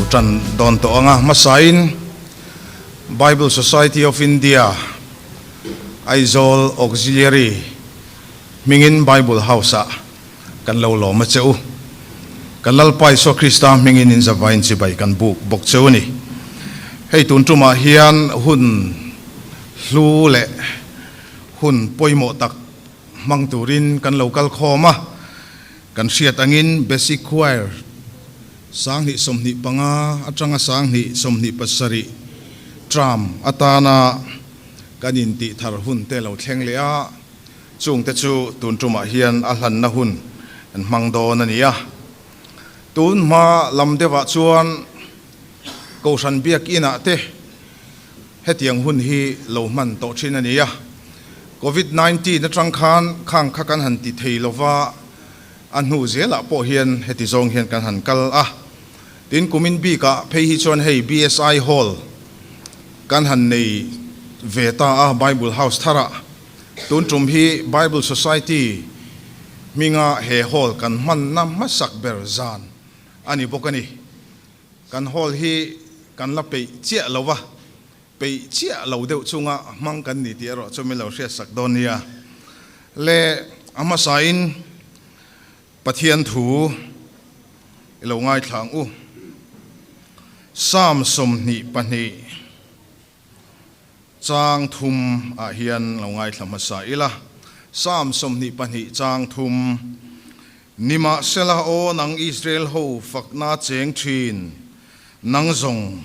tan dawn tawh ang a, hmasain Bible Society of India Aizawl Auxiliary hmingin Bible House-ah kan lo lawm a che u. Kan Lalpa Isua Krista hmingin in zavain chibai kan buk bawk che u a ni. Hei tun tumah hian hun hlu leh hun pawimawh tak hmang turin kan lo kal khawm a, kan hriat angin Basic Choir 2025 atanga 2027 term atana kan intih thar hun te lo thleng leh a, chungte chu tun tumah hian a hlanna hun an hmang dawn a ni a. Tun hma lam deuhah chuan Kohhran Biakinah te Hetiang hun hi lo hman tawh thin a ni a, Covid 19 atang khan khang kha kan han ti thei lo va, a hnu zelah pawh hian heti zawng hian kan han kal a. Tin, kumin bikah phei hi chuan hei BSI Hall kan han nei ve ta a, Bible House tharah. Tun tum hi Bible Society hminga he hall kan hmanna hmasak ber zan a ni bawk a ni. Kan hall hi kan la peih chiah lo va, peih chiah lo deuh chunga hmang kan ni tih erawh chu min lo hriatsak dawn nia. Le a hmasain Pathian thu i lo ngaithla ang u. Psalm 22 chang thum ah hian lo ngaithla hmasa ila. Psalm 22 chang thum. Nimahsela aw nang Israel ho fakna cheng thin, nang zawng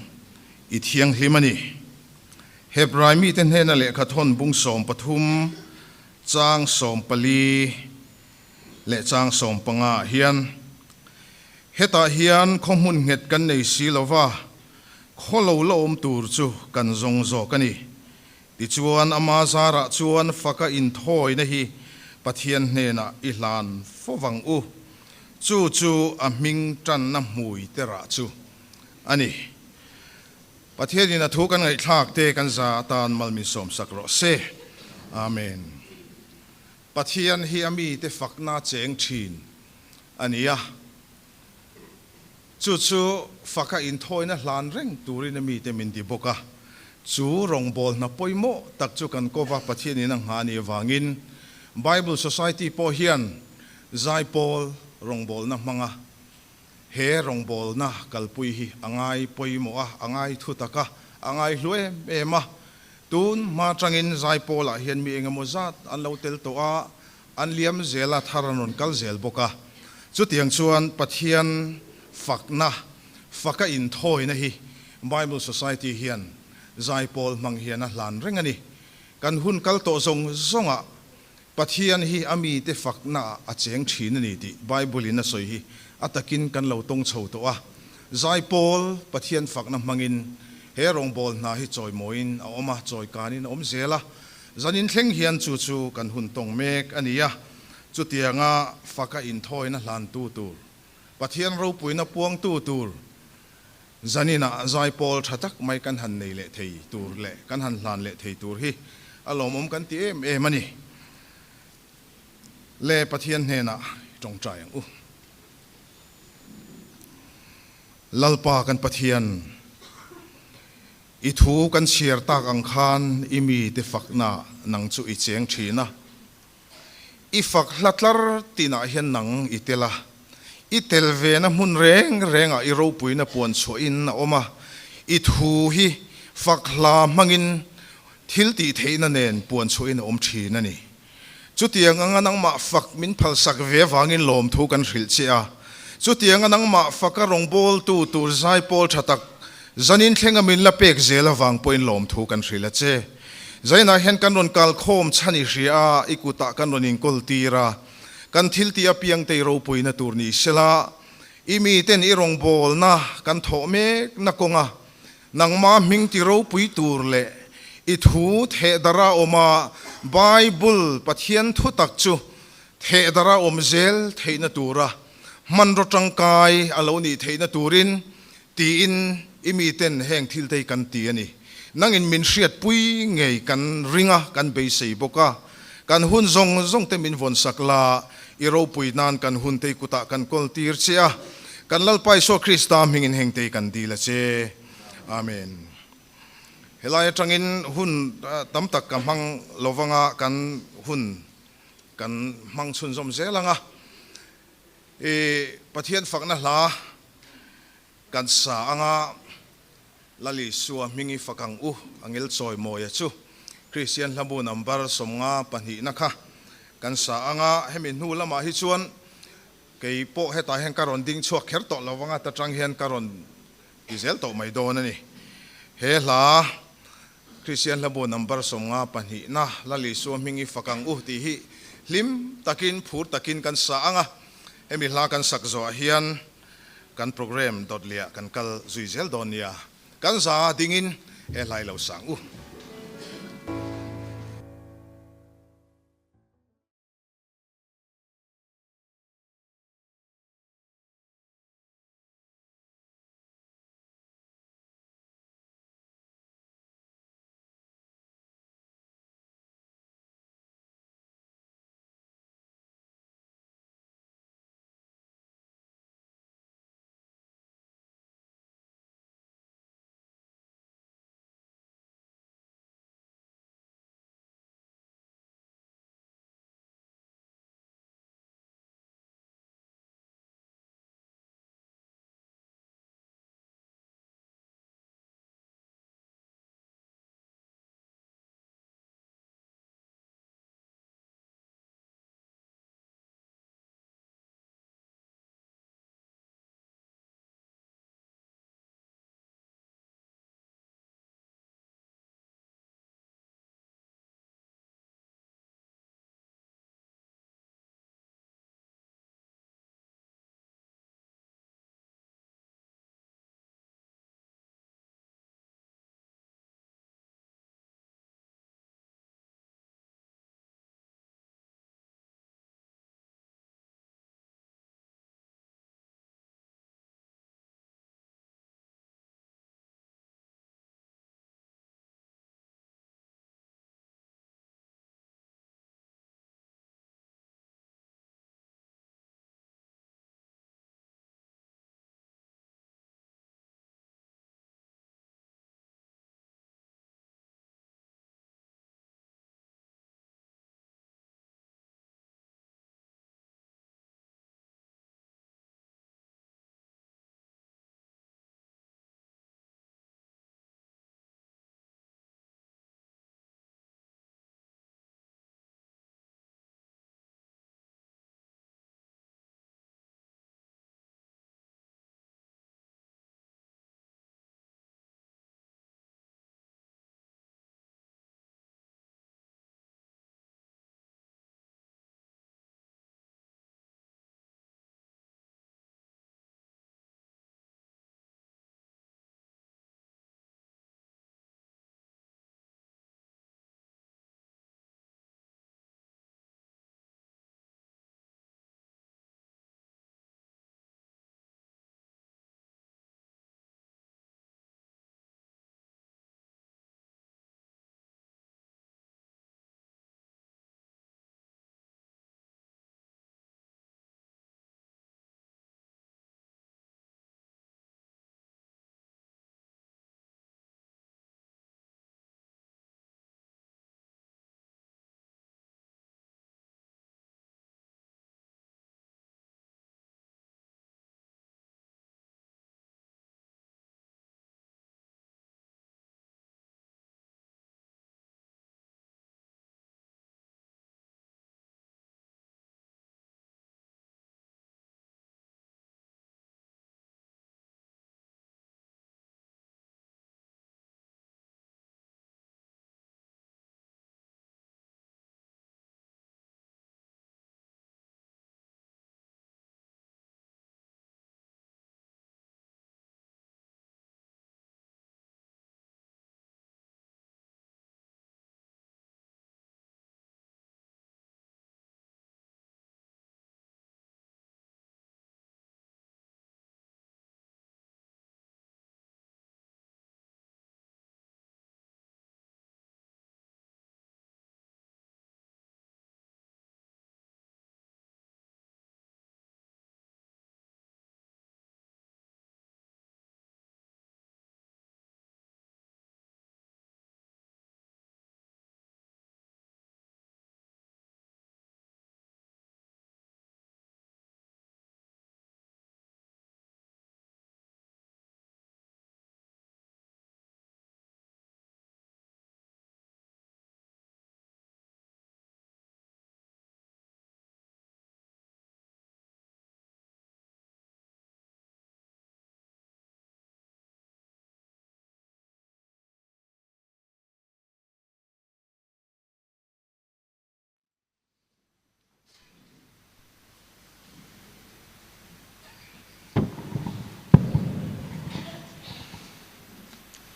i thianghlim a ni. Hebrai mite hnena lehkha thawn bung 13 chang 14 leh chang 15 ah hian, Hetah hian khaw hmun nghet kan nei si lo va, khaw lo la awm tur chu kan zawng zawk a ni. Tichuan, ama zarah chuan faka inthawina hi Pathian hnenah i hlan fo vang u. Chu chu a hming tanna hmui te rah chu a ni. Pathianin a thu kan ngaihthlak te kan za atan mal min sawmsak rawh se. Amen. Pathian hi a mite fakna cheng thin a ni a. Chu chu faka inthawina hlan reng turin a mite min ti bawk a. Chu rawngbâwl hna pawimawh tak chu kan kova Pathianin a nghah a nih avangin Bible Society pawh hian zaipawl rawngbâwlna hmanga he rawngbâwlna kalpui hi a ngai pawimawh a, a ngai thu tak a, a ngai hlu em em a. Tun hma atangin zaipawlah hian mi engemaw zat an lo tel tawh a, An liam zel a, thar an rawn kal zel bawk a. Chutiang chuan Pathian fakna, faka inthawina hi Bible Society hian zaipawl hmang hian a hlan reng a ni. Kan hun kal tawh zawng zawngah Pathian hi a mite faknaah a cheng thin a ni tih Bible-in a sawi hi a takin kan lo tawng chho tawh a. Zaipawl Pathian fakna hmangin he rawngbâwl hna hi chawimawiin a awm a, chawikanin a awm zel a. Zanin thleng hian chu chu kan hun tawng mek a ni a, chutianga faka inthawina hlantu tur, Pathian ropuina puangtu tur zaninah zaipawl tha tak mai kan han nei leh thei tur leh kan han hlan leh thei tur hi a lawmawm kan ti em em a ni. Le Pathian hnenah i tawngtai ang u. Lalpa kan Pathian. I thu kan chhiar tak ang khan i mite fakna nang chu i cheng thin a. I fak hla tlar tinah hian nang i tel a. I tel vena hmun reng rengah i ropuina puan chhuahin a awm a. I thu hi fak hla hmangin thil tih theihna nen puan chhuahin a awm thin a ni. Chutiang anga nangmah fak min phalsak ve avangin lawmthu kan hrilh che a. Chutianga nangmah faka rawngbawltu tur zaipawl tha tak zanin thlenga min la pek zel avang pawhin lawmthu kan hrilh a che. Zainah hian kan rawn kalkhawm chhan i hria a, i kutah kan rawn inkawl tir a. Kan thiltih apiangte i ropuina tur ni sela, i miten i rawngbawlna kan thawh mekna kawnga Nangmah hming ti ropui tur leh i thu thehdara awm a, Bible, Pathian thu tak chu thehdara awm zel theihna tura hmanraw tangkai a lo nih theihna turin tiin i miten heng thilte hi kan ti a ni. Nangin min hriatpui ngei kan ring a, kan beisei bawk a. Kan hun zawng zawng te min vawnsak la, i ropui nan kan hunte i kutah kan kawl tir che a. Kan Lalpa Isua Krista hmingin hengte hi kan dil a che. Amen. Helai atangin hun tam tak ka hmang lovanga kan hun kan hmang chhunzawm zel anga i Pathian fakna hla kan sa anga Lal Isua hming i fak ang u angel chawimawi a chu Kristian hlabu number 52 na kha kan sa anga hemi hnu lamah hi chuan kei pawh hetah hian ka rawn ding chhuak kher tawh lo anga ta tang hian ka rawn ti zel tawh mai dawn a ni. He hla Kristian hlabu number 52 na Lal Isua hming i fak ang u tih hi hlim takin phur takin kan sa ang a, hemi hla kan sak zawhah hian kan program dawt liah kan kal zui zel dawn nia. Kan za dingin he hla i lo sang u.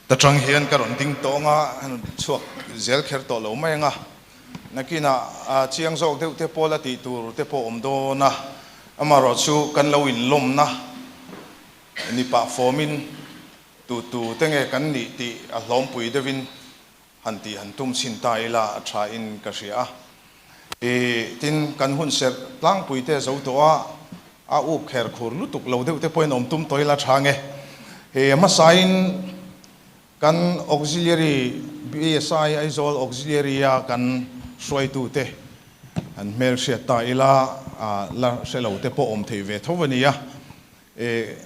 Ta tang hian ka rawn ding tawng a, han chhuak zel kher tawh lo mai ang a. Nakinah chiang zawk deuh te pawh la tih tur te pawh awm dawn a, amaherawhchu kan lo inlawmna ni pah fawmin tu tu te nge kan nih tih a hlawmpui deuhin han tih han tum chhin ta ila a tha in ka hria a. I tin kan hun serh tlangpui te zo tawh a, a up kher khur lutuk lo deuh te pawhin awm tum tawh ila tha nge. I hmasain kan auxiliary BSI Aizawl Auxiliary a kan hruaitu te han hmelhriat ta ila la hre lo te pawh awm thei ve tho a nia. I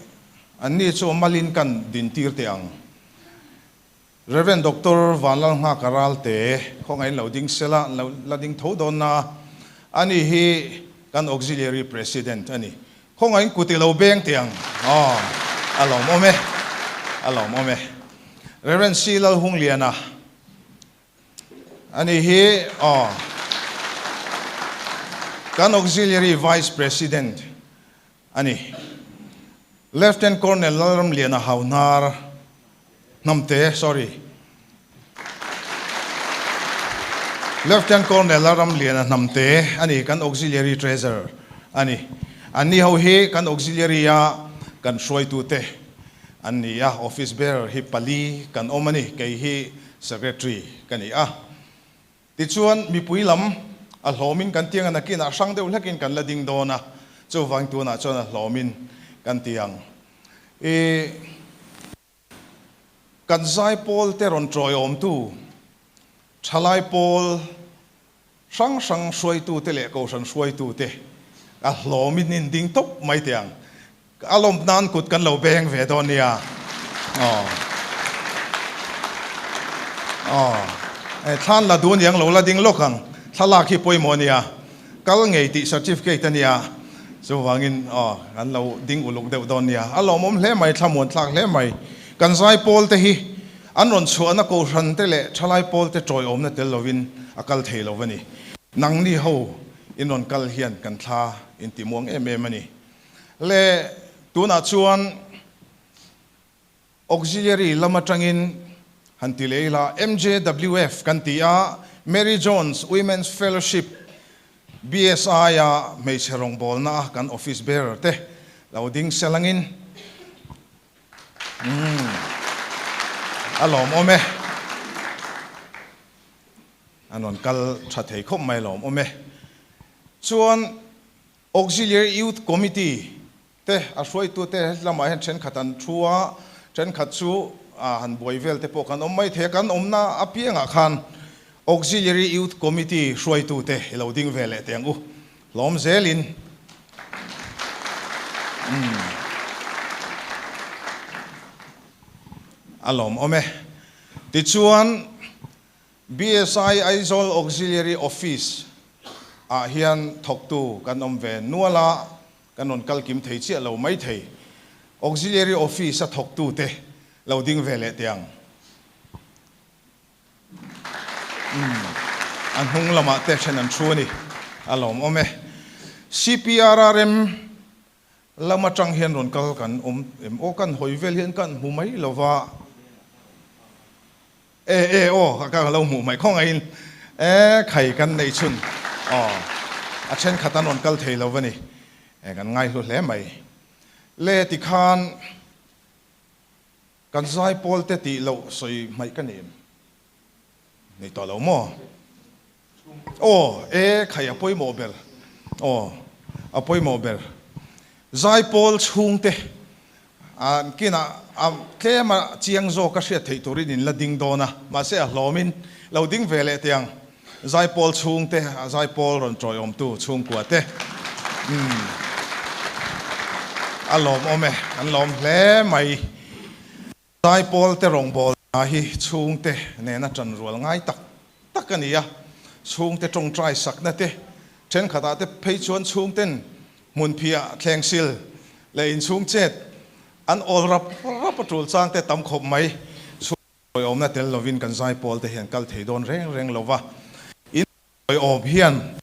anni chu malin kan dintir teh ang. Rev. Doctor Vanlalnghaka Ralte khawngaih in lo ding sela, an lo la ding tho dawn na a, ani hi kan Auxiliary President a ni. Khawngaih in kut i lo beng teh ang aw, a lawmawm e, a lawmawm e. Rev. C. Lalhungliana ani hi aw, kan Auxiliary Vice President a ni. Lieutenant Colonel Lalramliana Hauhnar Hnamte, sorry. Lieutenant Colonel Lalramliana Hnamte a ni, kan Auxiliary Treasurer a ni. Anni ho hi kan Auxiliary a kan hruaitute an ni a, Office Bearer hi pali kan awm a ni, kei hi Secretary ka ni a. Tichuan, mipui lam a hlawmin kan tiang a, nakinah hrang deuh hlekin kan la ding dawn a, chuvang tunah chuan a hlawmin kan ti ang. I kan zaipawl te rawn tawiawmtu, thalai pawl hrang hrang hruaitute leh kohhran hruaitute a hlawmin in ding tawp mai teh ang. A lawmp nan kut kan lo beng ve dawn nia. Aw. Aw. E, thlan la duh aniang lo la ding lawk ang. Thlalak hi pawimawh ania. Kal ngei tih certificate ania. Chuvangin, aw, kan lo ding uluk deuh dawn nia. A lawmawm hle mai, thlamuan thlak hle mai. Kan zai pawl te hi an rawn chhuahna kohhran te leh thalai pawl te tawiawmna tel lovin a kal thei lo a ni. Nangni ho in rawn kal hian kan thla intimuang em em a ni. Le tunah chuan Auxiliary lam atangin han ti leh ila, MJWF kan ti a, Mary Jones Women's Fellowship BSI a hmeichhe rawngbawlna a kan office bearer te lo ding selangin umm a lawmawm e. An rawn kal tha thei khawp mai lawmawm e. Chuan Auxiliary Youth Committee te a hruaitute lamah hian thenkhat an thu a, thenkhat chu han buai vel te pawh kan awm mai thei a, kan awmna apiangah khan Auxiliary Youth Committee hruaitute i lo ding ve leh teh ang u, hlawm zelin. Umm. A lawmawm e. Tichuan. BSI Aizawl Auxiliary Office ah hian thawktu kan awm ve nual a, kan rawn kal kim thei chiah lo mai thei. Auxiliary Office a thawktu te lo ding ve leh teh ang. Umm, a hnung lamah te then an thu a ni, a lawmawm e. CPRRM Lam atang hian rawn kal kan awm em aw, kan hawi vel hian kan hmu mai lo va. E e aw, ka lo hmuh mai khawngaihin e khai kan neih chhun aw, a thenkhat an rawn kal thei lo va ni, e kan ngaihlu hle mai. Le tikhan kan zaipawl te tih loh sawi hmaih ka ni em? Nei tawh lo maw? Aw, e khai a pawimawh ber. Aw, a pawimawh ber. Zaipawl chhungte an kinah a tlem a chiang zawk a hriat theih turin in la ding dawn a, mahse a hlawmin lo ding ve leh teh ang. Zaipawl chhungte, a zaipawl rawn tawiawmtu chhungkua te. Umm, a lawmawm e, an lawm hle mai. Zaipawl te rawngbawlna hi chhungte nena ṭan rual ngai tak tak a ni a, chhungte ṭawngṭai sakna te, ṭhenkhatah te phei chuan chhungten hmunphiah thlengsil leh inchhung chet an awl rap rap a ṭul chang te tam khawp mai. Chhungte awmna tel lovin kan zaipawl te hian kal thei dawn reng reng lo va, in awm hian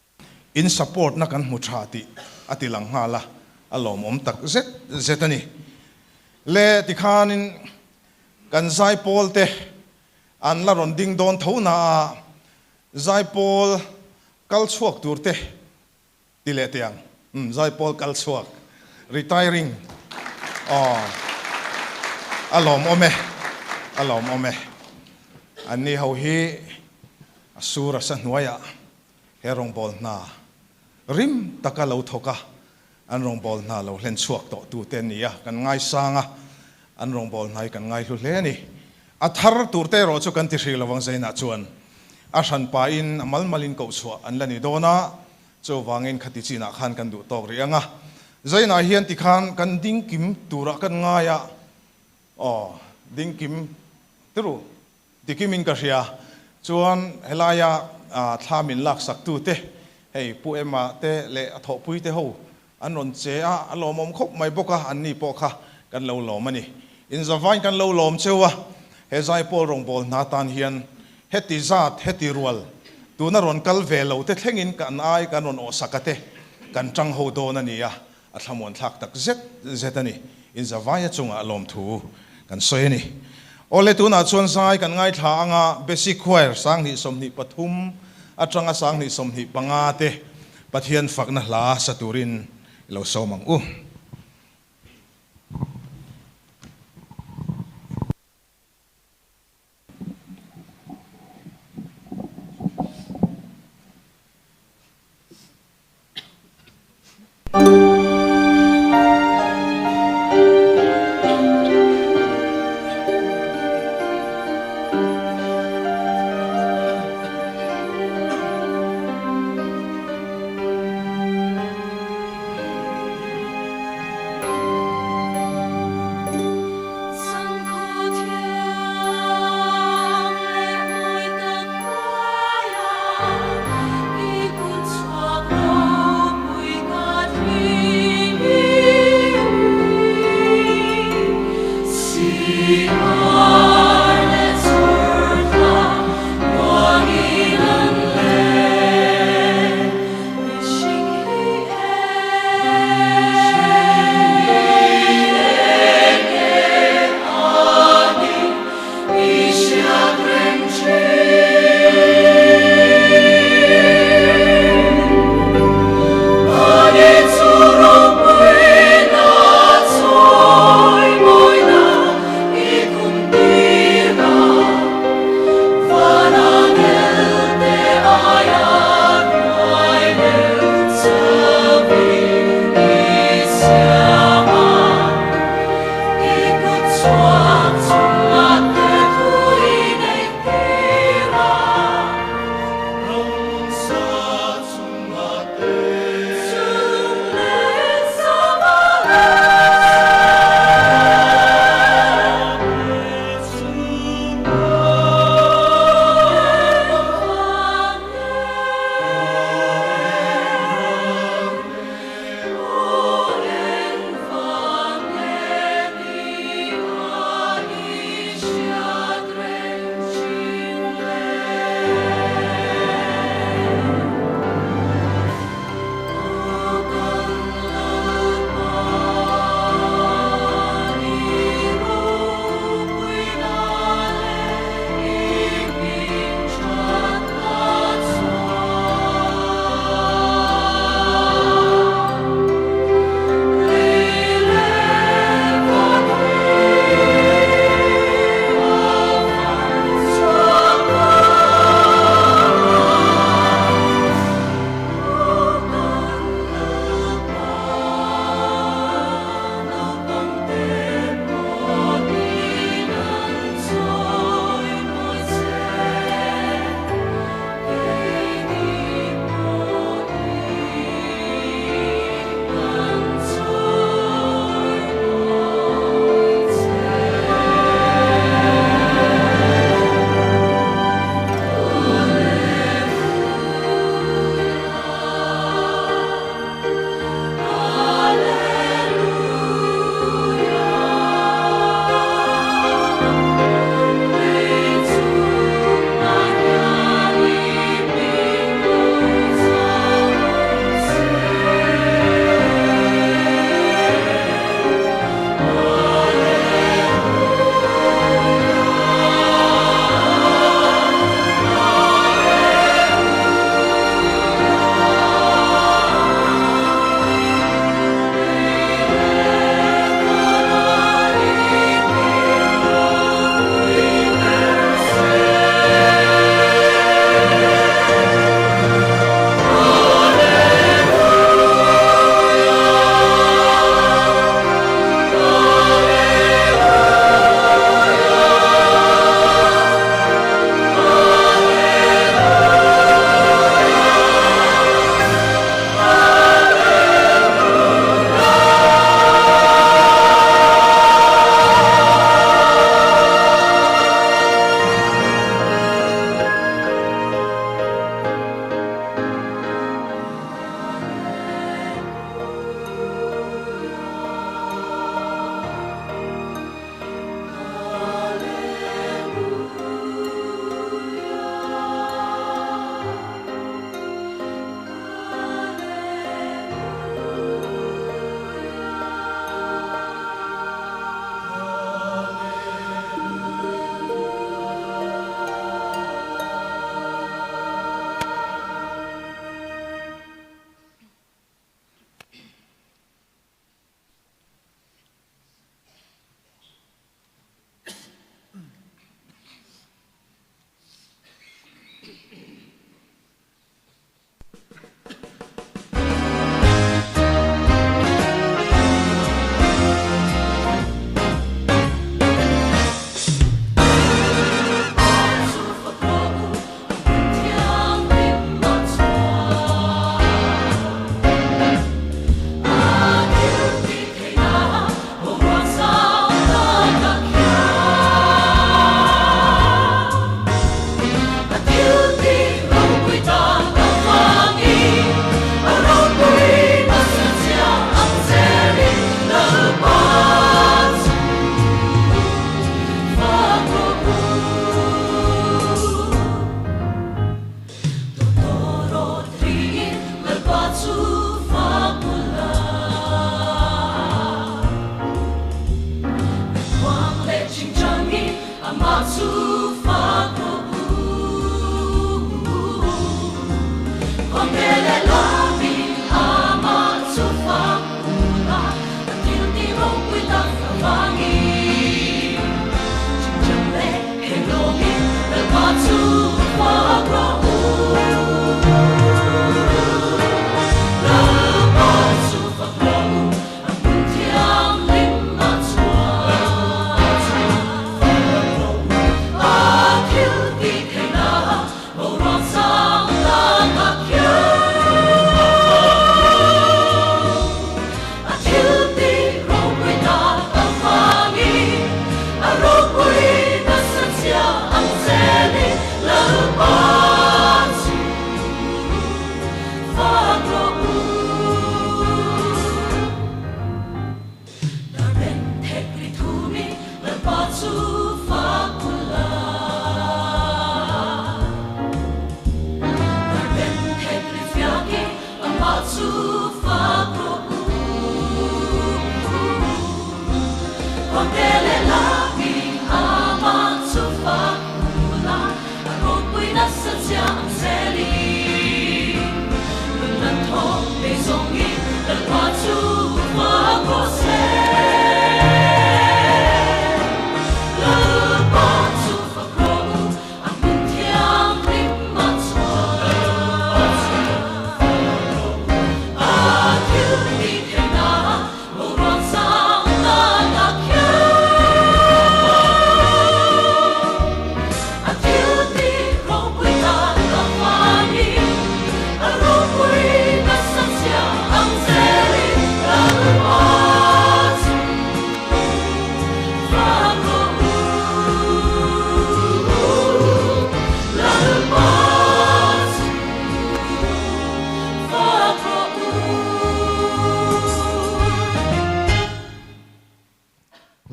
in support na kan hmu tha tih a ti lang nghal a, a lawmawm tak zet zet a ni. Le tikhanin Kan zaipawl te an la rawn ding dawn tho na a, zaipawl kal chhuak tur te ti leh teh ang. Umm zaipawl kal chhuak, retiring, aw a lawmawm e, a lawmawm e. Anni ho hi a sur a sa hnuaiah he rawngbâwl hna rim taka lo thawk a, an rawngbâwl hna lo hlen chhuak tawh tute a ni a, kan ngaisang a, an rawngbâwl hna hi kan ngaihlu hle a ni. A thar tur te erawh chu kan ti hrih lovang Zainah chuan a hran pahin a mal malin koh chhuah an la ni dawn a, chuvangin khati chinah khan kan duh tawk rih ang a. Zainah hian tikhan kan dingkim turah kan ngai a, aw dingkim tiru Tikimin ka hria. Chuan helaia thla min laksak tute, hei Pu Emma te leh a thawhpui te ho an rawn che a, a lawmawm khawp mai bawk a, anni pawh kha kan lo lawm a ni. Inzavain kan lo lawm cheu a, he Zaipawl rawngbâwl hna tan hian heti zat, heti rual, tuna rawn kal ve lo te thlengin kan ai kan rawn awhsak a te kan ṭang ho dawn a ni a, A thlamuan thlak tak zet zet a ni. Inzavaia chungah lawmthu kan sawi a ni. Awle tunah chuan zai kan ngaithla anga Basic Choir 2023 atanga 2025 te Pathian fakna hla sa turin i lo sawm ang u.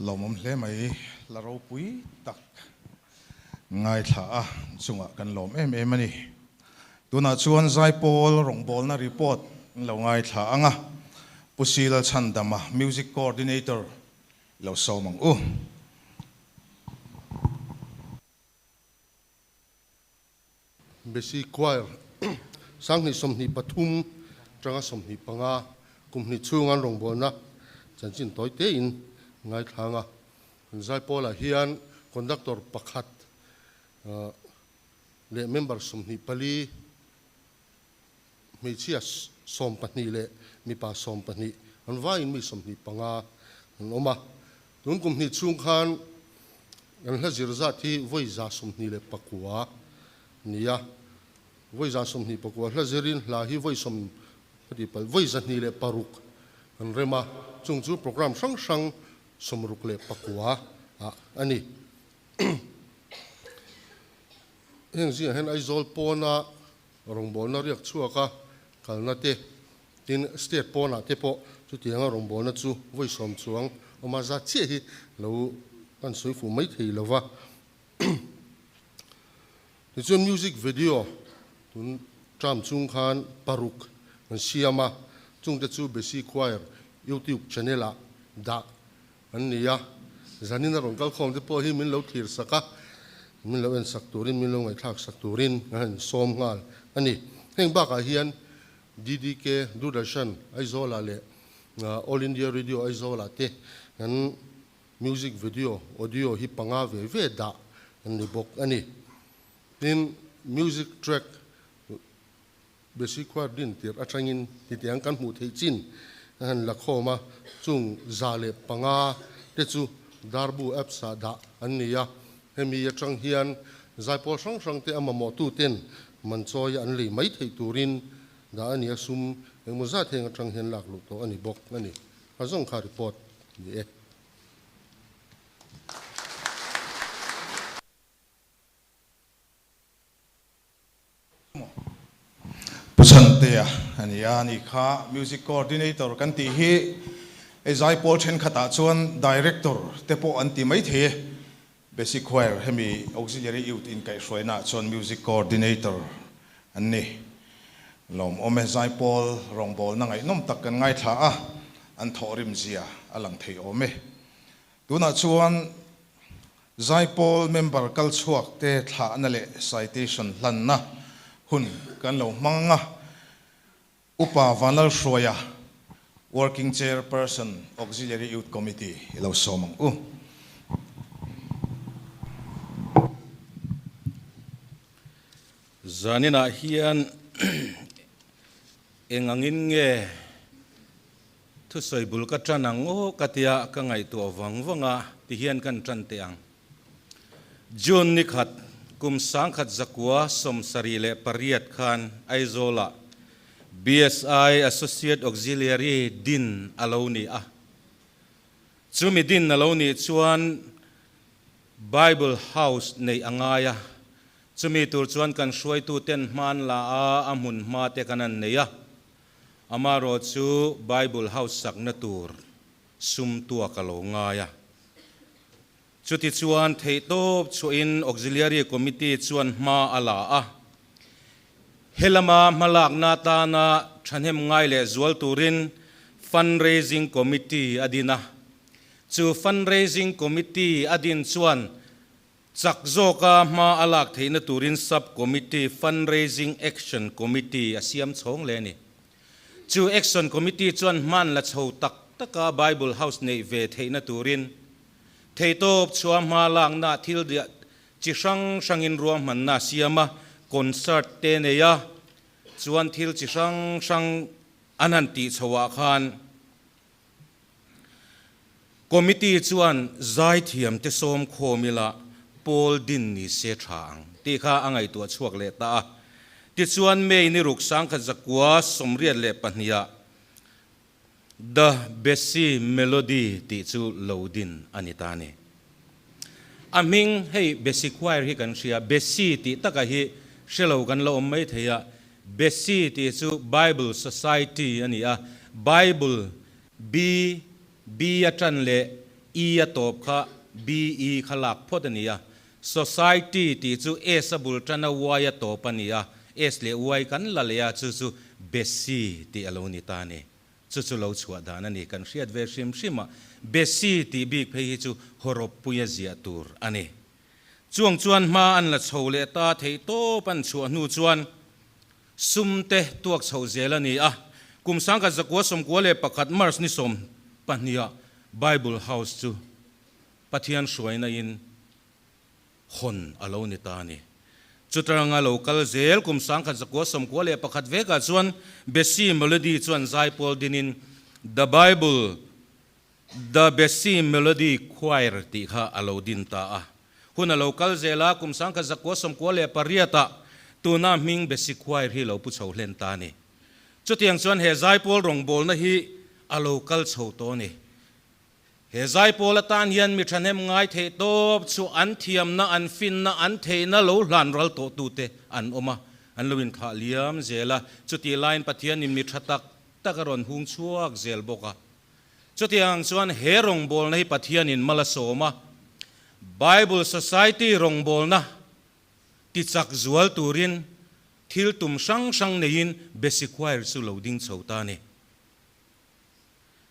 Lawmawm hle mai, la ropui tak ngaithla a chungah kan lawm em em a ni. Tunah chuan Zaipawl rawngbawlna report an lo ngaithla ang a, Pu Sila Chhandama, Music Coordinator lo sawm ang u. Besi Choir, 2023 tanga 25 kum hnih chhung an rawngbawlna chanchin tawi tein ngaithlang a. Kan Zaipawlah hian Conductor pakhat leh member 24, hmeichhia 12 leh mipa 12, an vaiin mi 25 an awm a. Tun kum hnih chhung khan kan hla zir zat hi vawi 29 ni a. Vawi 29 hla zirin hla hi vawi sawm ka tih palh, vawi 106 kan rem a, chung chu programme hrang hrang 69 ah a ni. Heng zingah hian Aizawl pawna rawngbawlna riak chhuaka kalna te, tin state pawnah te pawh chutianga rawngbawlna chu vawi sawm chuang awm a zat chiah hi lo kan sawi fuh mai thei lo va. Tichuan music video tun term chung khan paruk kan siam a, chungte chu Besi Choir YouTube channel ah dah An ni a, zanin a rawn kal khawm te pawh hi min lo thlir sak a, min lo en sak turin, min lo ngaihthlak sak turin an han sawm nghal a ni. Heng bakah hian DDK, Doordarshan, Aizawlah leh All India Radio Aizawlah te kan music video, audio hi panga ve ve dah an ni bawk a ni. Tin, music track Besi khuar din tirh atangin titiang kan hmuh theih chin a han la khawm a, chung 105 te chu Darbu apps ah dah an ni a, hemi atang hian zaipawl hrang hrang te a mamawhtu ten man chawi a an lei mai theih turin dah a ni a, sum engmaw zat heng atang hian lak luh tawh a ni bawk a ni. A zawng kha report ni e. Pu Chhantea a ni a, ani kha Music Coordinator kan tih hi hei zaipawl thenkhatah chuan Director te pawh an ti maithei e. Basic Choir hemi Auxiliary Youth inkaihhruainaah chuan Music Coordinator an ni. Lawmawm e, zaipawl rawngbawlna ngaihnawm tak kan ngaithla a, an thawhrim zia a lang thei awm e. Tunah chuan. Zaipawl member kal chhuak te thlahna leh citation hlanna hun kan lo hmang a, Upa Vanlalhruaia, Working Chairperson, Auxiliary Youth Committee i lo sawm ang u. Zaninah hian eng angin nge Thusawi bul ka ṭan ang aw ka tia ka ngaihtuah vang vang a, tihian kan ṭan teh ang. June ni khat, kum 1978 khan Aizawlah BSI Associate Auxiliary din a lo ni a. Chumi din a lo nih chuan Bible House neih a ngai a, chumi tur chuan kan hruaituten hman la a, a hmun hma te kan han nei a. Amarawh chu Bible House sakna tur sum tuak a lo ngai a. Chutichuan theihtawp chhuahin Auxiliary Committee chuan hma a la a. He lama hmalakna atana thahnem ngai leh zual turin Fundraising Committee a din a. Chu Fundraising Committee a din chuan Chak zawka hma a lak theihna turin Sub Committee Fundraising Action Committee a siam chhawng leh a ni. Chu Action Committee chuan hman la chho tak taka Bible House neih ve theihna turin theitawp chhuah hma lakna thil chi hrang hrangin ruahmanna a siam a, concert te nei a, chuan thil chi hrang hrang an han tih chhoah khan Committee chuan zaithiamte sawm khawm ila pawl din ni se tha ang tih kha a ngaihtuah chhuak leh ta a. Tichuan May ni ruk 1982 ah The Bessie Melody tih chu lo din a ni ta a ni. A hming hei Bessie Choir hi kan hria, Bessie tih taka hi hre lo kan la awm mai thei a, Bessie tih chu Bible Society a ni a, Bible B, B a ṭan leh E a tawp kha BE kha lak phawt a ni a, Society tih chu S a bul ṭan a Y a tawp a ni a, S leh Y kan la leh a, chu chu Bessie tih a lo ni ta a ni. Chu chu lo chhuah dan a ni. Kan hriat ve hrim hrim a, Bessie tih bik phei hi chu hawrawppuia ziah tur a ni. Chuang chuan hma an la chho leh ta theih tawp an chhuah hnu chuan sum te tuak chhoh zel a ni a. Kum 1991 March ni 12 ah Bible House chu Pathian hruaina in hawn a lo ni ta a ni. Chutaranga lo kal zel kum 1991 vekah chuan Bessie Melody chuan zaipawl dinin The Bible The Bessie Melody Choir tih kha a lo din ta a. Hun a lo kal zel a, kum 1998 ah tuna hming Bessie Choir hi lo pu chho hlen ta a ni. Chutiang chuan he zaipawl rawngbawlna hi a lo kal chho tawh a ni. He zaipawl atan hian mi thahnem ngai theih tawp chu an thiamna, an finna, an theihna lo hlan ral tawhtute an awm a, an lo inthlah liam zel a. Chutih laiin Pathianin mi tha tak tak a rawn hung chhuak zel bawk a. Chutiang chuan he rawngbawlna hi Pathianin mal a sawm a, Bible Society rawngbawlna tichak zual turin thil tum hrang hrang neiin Basic Choir chu lo ding chho ta a ni.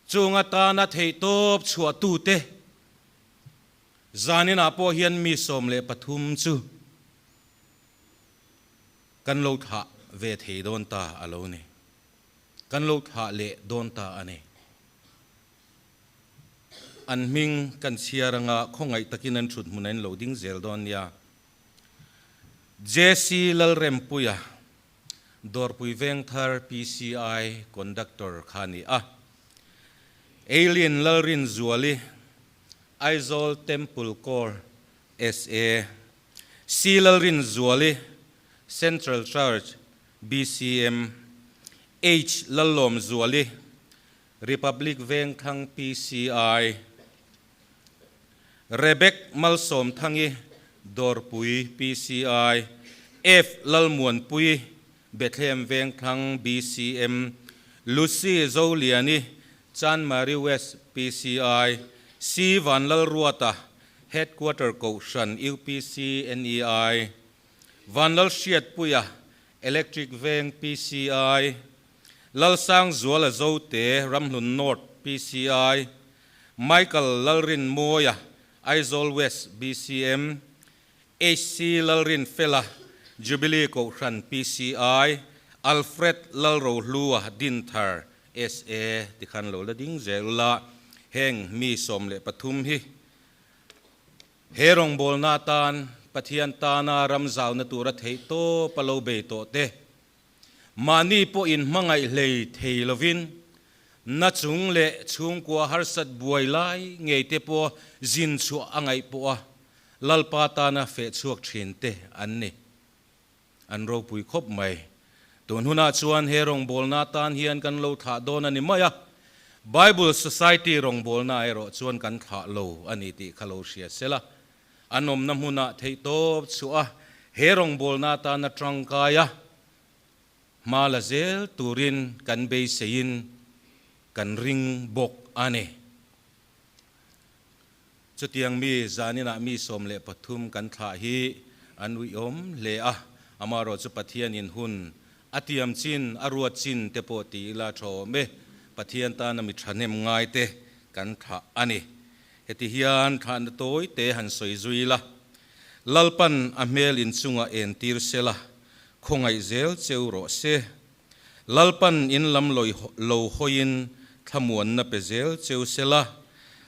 Chung atana theihtawp chhuahtute zaninah pawh hian mi 13 chu kan lo thlah ve thei dawn ta a lo ni. Kan lo thlah leh dawn ta a ni. An hming kan chhiar anga khawngaih takin an thut hmun a in lo ding zel dawn nia. JC Lalrempuia, Dawrpui Vengthar PCI Conductor kha a ni a. Eileen Lalrinzuali, Aizawl Temple Corps SA. C Lalrinzuali, Central Church BCM, H Lallawmzuali, Republic Vengthlang PCI, Rebek Malsawmthangi, Dawrpui PCI, F Lalmuanpui, Bethlehem Vengthlang BCM, Lucy Zoliani, Chanmari West PCI, C Vanlalruata, Headquarter Kohhran UPC NEI, Vanlalhriatpuia, Electric Veng PCI, Lalsangzuala Zote, Ramhlun North PCI, Michael Lalrinmawia, Aizawl West BCM, HC Lalrinfela, Jubilee Kohhran PCI, Alfred Lalrohlua, Dinthar SA tikhan lo la ding zel ula, heng mi 13 hi he rawngbawlna atan Pathian tana ram zauna tura theih tawp a lo bei tawh te, mahni pawh inhmangaih hlei thei lovin na chung leh chhungkua harsat buai lai ngei te pawh zin chhuah a ngaih pawh a Lalpa tana feh chhuak thin te an ni. An ropui khawp mai. Tun hunah chuan he rawngbawlna tan hian kan lo thlah dawn a ni mai a, Bible Society rawngbawlna erawh chuan kan thlah lo a ni tih kha lo hria sela, an awmna hmunah theihtawp chhuah a, he rawngbawlna tana tangkai a, hma la zel turin kan beiseiin kan ring bawk a ni. Chutiang mi zaninah mi 13 kan thlah hi an uiawm hle a, amaherawh chu Pathianin hun a tiam chin, a ruat chin te pawh ti ila tha awm e, Pathian tana mi thahnem ngai te kan thlah a ni. Heti hian thlahna tawi te han sawi zui ila, Lalpan a hmel inchungah entir sela, khawngaih zel cheu rawh se. Lalpan in lam lo hawiin thlamuanna pe zel cheu sela,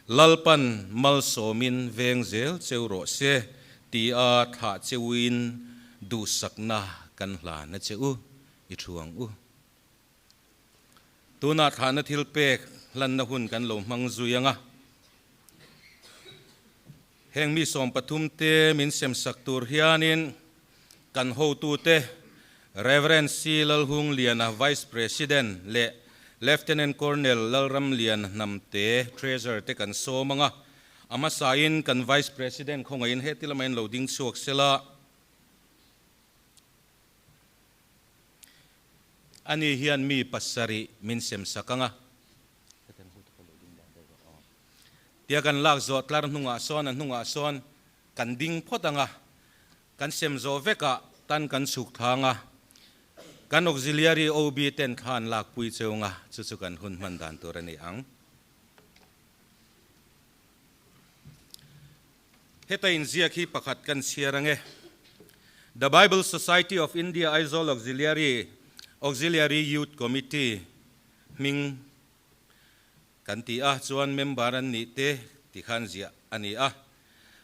Lalpan malsawmin veng zel cheu rawh se tia thlah cheuin duhsakna kan hlan a che u, i thu ang u. Tunah thlahna thil pek hlanna hun kan lo hmang zui ang a. Heng mi 13 te min semsak tur hianin kan hotute Rev. C. Lalhungliana Vice President leh Lieutenant Colonel Lalramlian Hnamte Treasurer te kan sawm ang a, a hmasain kan Vice President khawngaihin heti lama in lo ding chhuak sela ani hian mi pasarih min semsak ang a. Tia kan lak zawh tlar hnungah sawn a hnungah sawn kan ding phawt ang a, Kan sem zawh vekah tan kan chhuk thlang a, kan auxiliary OB ten thla an lakpui cheung a, chu chu kan hun hman dan tur a ni ang. Heta inziak hi pakhat kan chhiar ang e. The Bible Society of India Aizawl Auxiliary Auxiliary Youth Committee hming Kan ti a, chuan member an nih te ti khan ziah a ni a.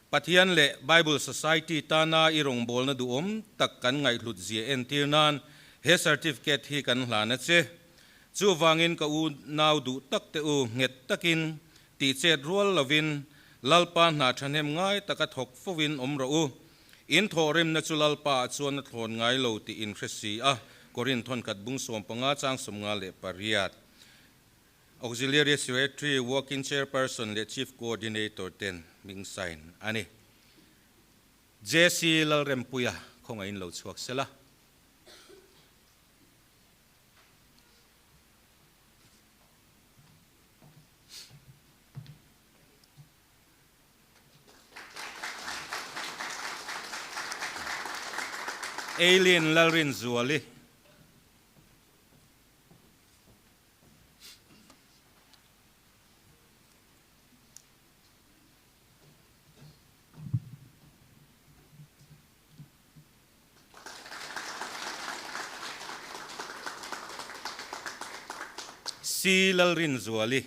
Pathian leh Bible Society tana i rawngbawlna duhawm tak kan ngaihhlut zia entir nan he certificate hi kan hlan a che. Chuvangin ka u nau duh tak te u nghet takin tih chet rual lovin Lalpa hna thahnem ngai taka thawk fovin awm rawh u. In thawhrimna chu Lalpa ah chuan a thlawn ngai lo tih in hre si a, Korinth thawnkhat bung 15 chang 58. Auxiliary Secretary, Working Chairperson leh Chief Coordinator ten hming sign a ni. JC Lalrempuia khawngaihin lo chhuak sela. Eileen Lalrinzuali. C Lalrinzuali.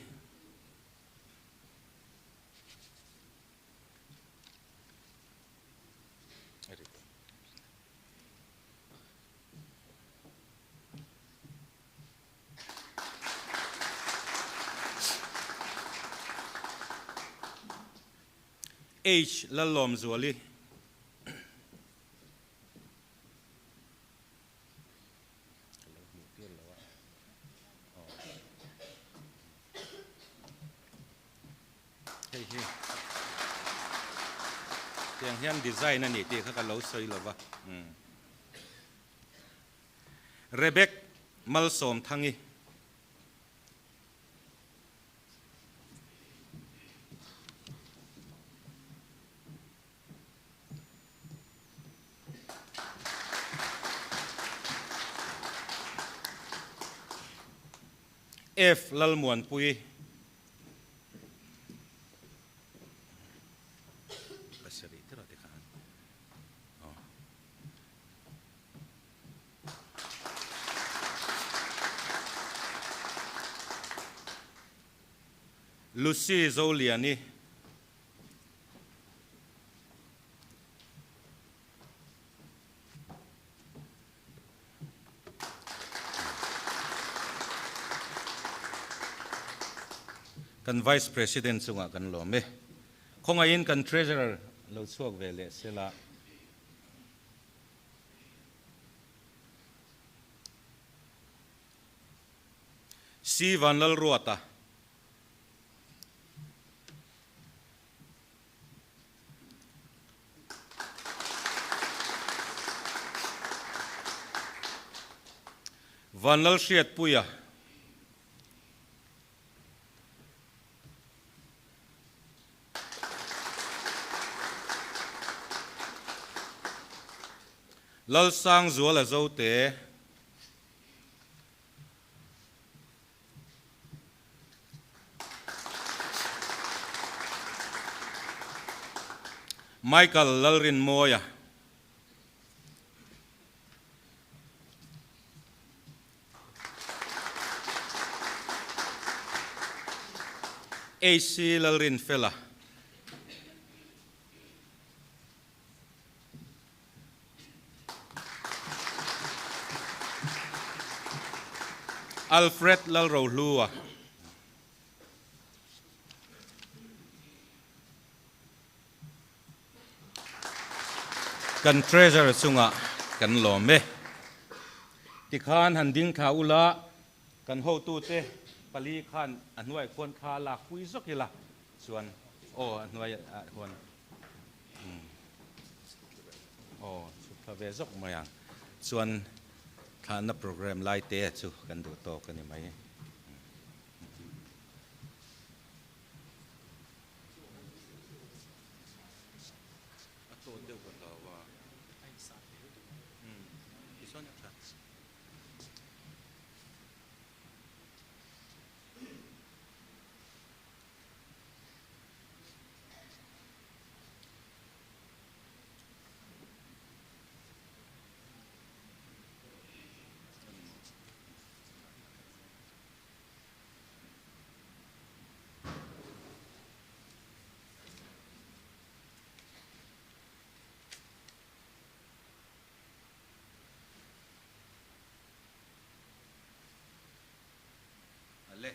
H Lallawmzuali. Hei hi tiang hian design a ni tih kha ka lo sawi lo va. Rebek Malsawmthangi. F Lalmuanpui. Lucy Zoliani. Kan Vice President chungah kan lawm e. Khawngaihin kan Treasurer lo chhuak ve leh sela. C Vanlalruata. Vanlalhriatpuia. Lalsangzuala Zote. Michael Lalrinmawia. AC Lalrinfela. Alfred Lalrohlua. Kan Treasurer chungah kan lawm e. Tikhan han ding thla ula, kan hotute pali khan a hnuai khuan thla lak pui zawk ila chuan aw a hnuai ah khuan Aw, chhuk thla ve zawk mai ang. Chuan thlahna program lai te chu kan duh tawk a ni mai. A tawt deuh ka hlau a. Tichuan a tha. Ale.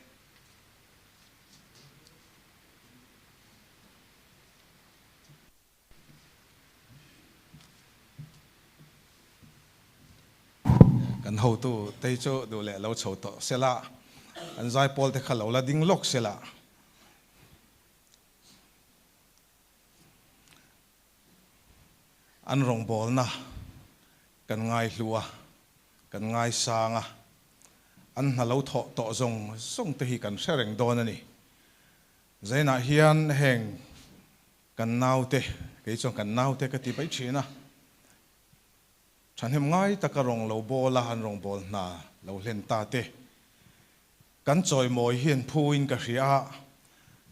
Kan hotu te chu duh leh lo chho tawh sela, an zaipawl te kha lo la ding lawk sela. An rawngbawlna kan ngaihlu a, kan ngaisang a, an hna lo thawh tawh zawng zawng te hi kan hre reng dawn a ni. Zainah hian heng kan naute, kei chuan kan naute ka ti mai thin a, thahnem ngai taka rawng lo bawl a, an rawngbâwl hna lo hlen ta te, kan chawimawi hian phuin ka hria a,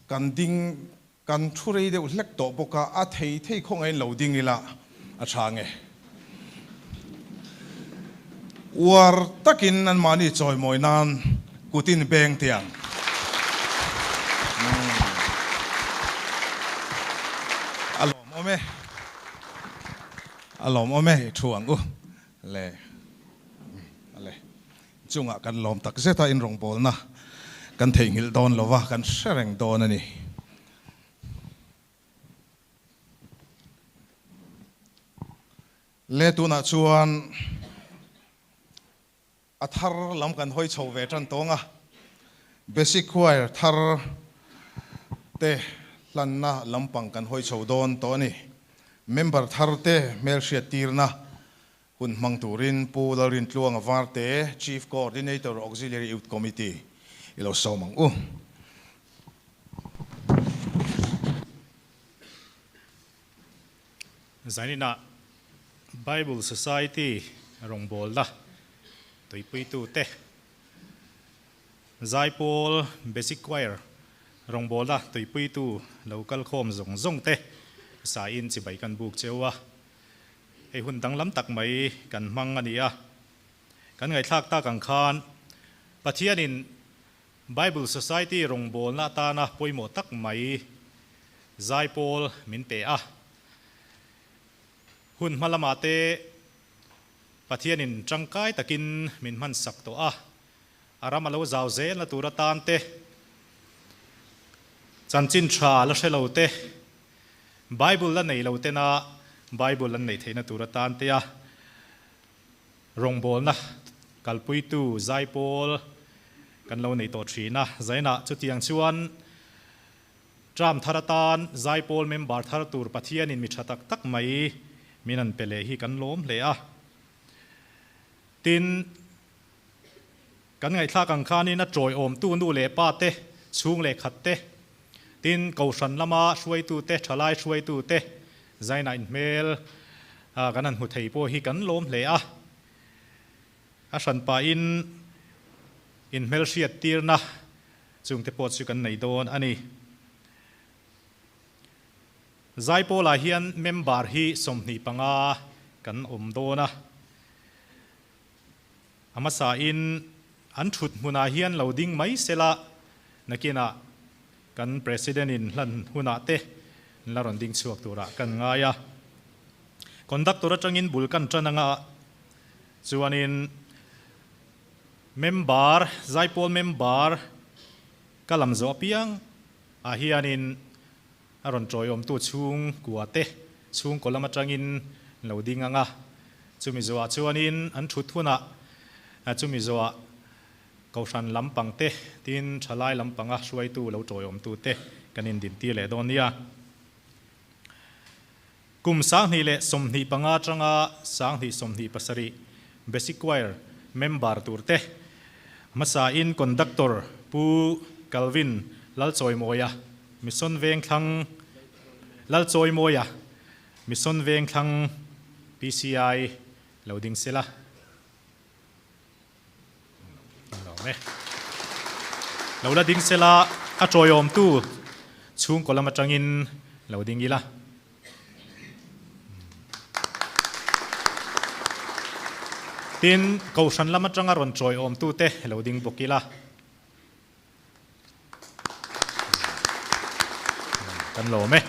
kan ding, kan thu rei deuh hlek tawh bawk a, a thei thei khawngaihin lo ding ila a tha nge. Uar takin anmahni chawimawi nan kutin beng teh ang. A lawmawm e. A lawmawm e i thu ang u le. Ale. Chungah kan lawm tak zet a inrawngbawlna kan theihnghilh dawn lo va, kan hre reng dawn a ni. Le tunah chuan a thar lam kan hawi chho ve tan tawng a, Basic Choir thar te hlanna lampang kan hawi chho dawn tawh a ni. Member thar te hmelhriat tirna hun hmang turin Pu Lalrintluanga Varte, Chief Coordinator Auxiliary Youth Committee i lo sawm ang u. Zaninah Bible Society rawngbawlna tuipuitute, Zaipawl Basic Choir rawngbawlna tuipuitu lo kalkhawm zawng zawngte sain chibai kan buk cheu a. Hei hun danglam tak mai kan hmang a ni a. Kan ngaihthlak tak ang khan Pathianin. Bible Society rawngbawlna atana pawimawh tak mai zaipawl min pe a. Hun hma lamah te Pathianin tangkai takin min hmansak tawh a, a ram a lo zau zelna tur atan te, chanchin tha la hre lo te, Bible la nei lo tena Bible an neih theihna tur atan te a rawngbawlna kalpuitu zaipawl kan lo nei tawh thin a. Zainah chutiang chuan Term thar atan zaipawl member thar tur Pathianin mi tha tak tak mai min an pe leh hi kan lawm hle a. Tin, kan ngaihthlak ang khanin a tawiawmtu nu leh pa te, chhung leh khat te, tin Kohhran lama hruaitu te, thalai hruaitu te zaina inhmel kan han hmu thei pawh hi kan lawm hle a. A hranpahin inhmelhriat tirna Chungte pawh chu kan nei dawn a ni. Zaipawlah hian member hi 25 kan awm dawn a. A hmasain an thut hmunah hian lo ding mai sela, nakinah kan President in hlan hunah te la rawn ding chhuak turah kan ngai a. Conductor atangin bul kan tan anga chuanin Member, Zaipawl member ka lam zawh apiang ah hianin a rawn tawiawmtu chhung kua te chhungkaw lam atangin lo ding ang a, chumi zawhah chuanin an thut hunah chumi zawhah Kohhran lampang te tin thalai lampanga hruaitu lo tawiawmtu te kan indintir leh dawn nia. Kum 2025 atanga 2027 Basic Choir member turte hmasain Conductor Pu Calvin Lalchawimawia, Mission Vengthlang Lalchawimawia, Mission Vengthlang PCI lo ding sela. Lo la ding sela a tawiawmtu chhungkaw lam atangin lo ding ila. Tin, Kohhran lam atanga rawn tawiawmtute lo ding bawk ila. Kan lawm e.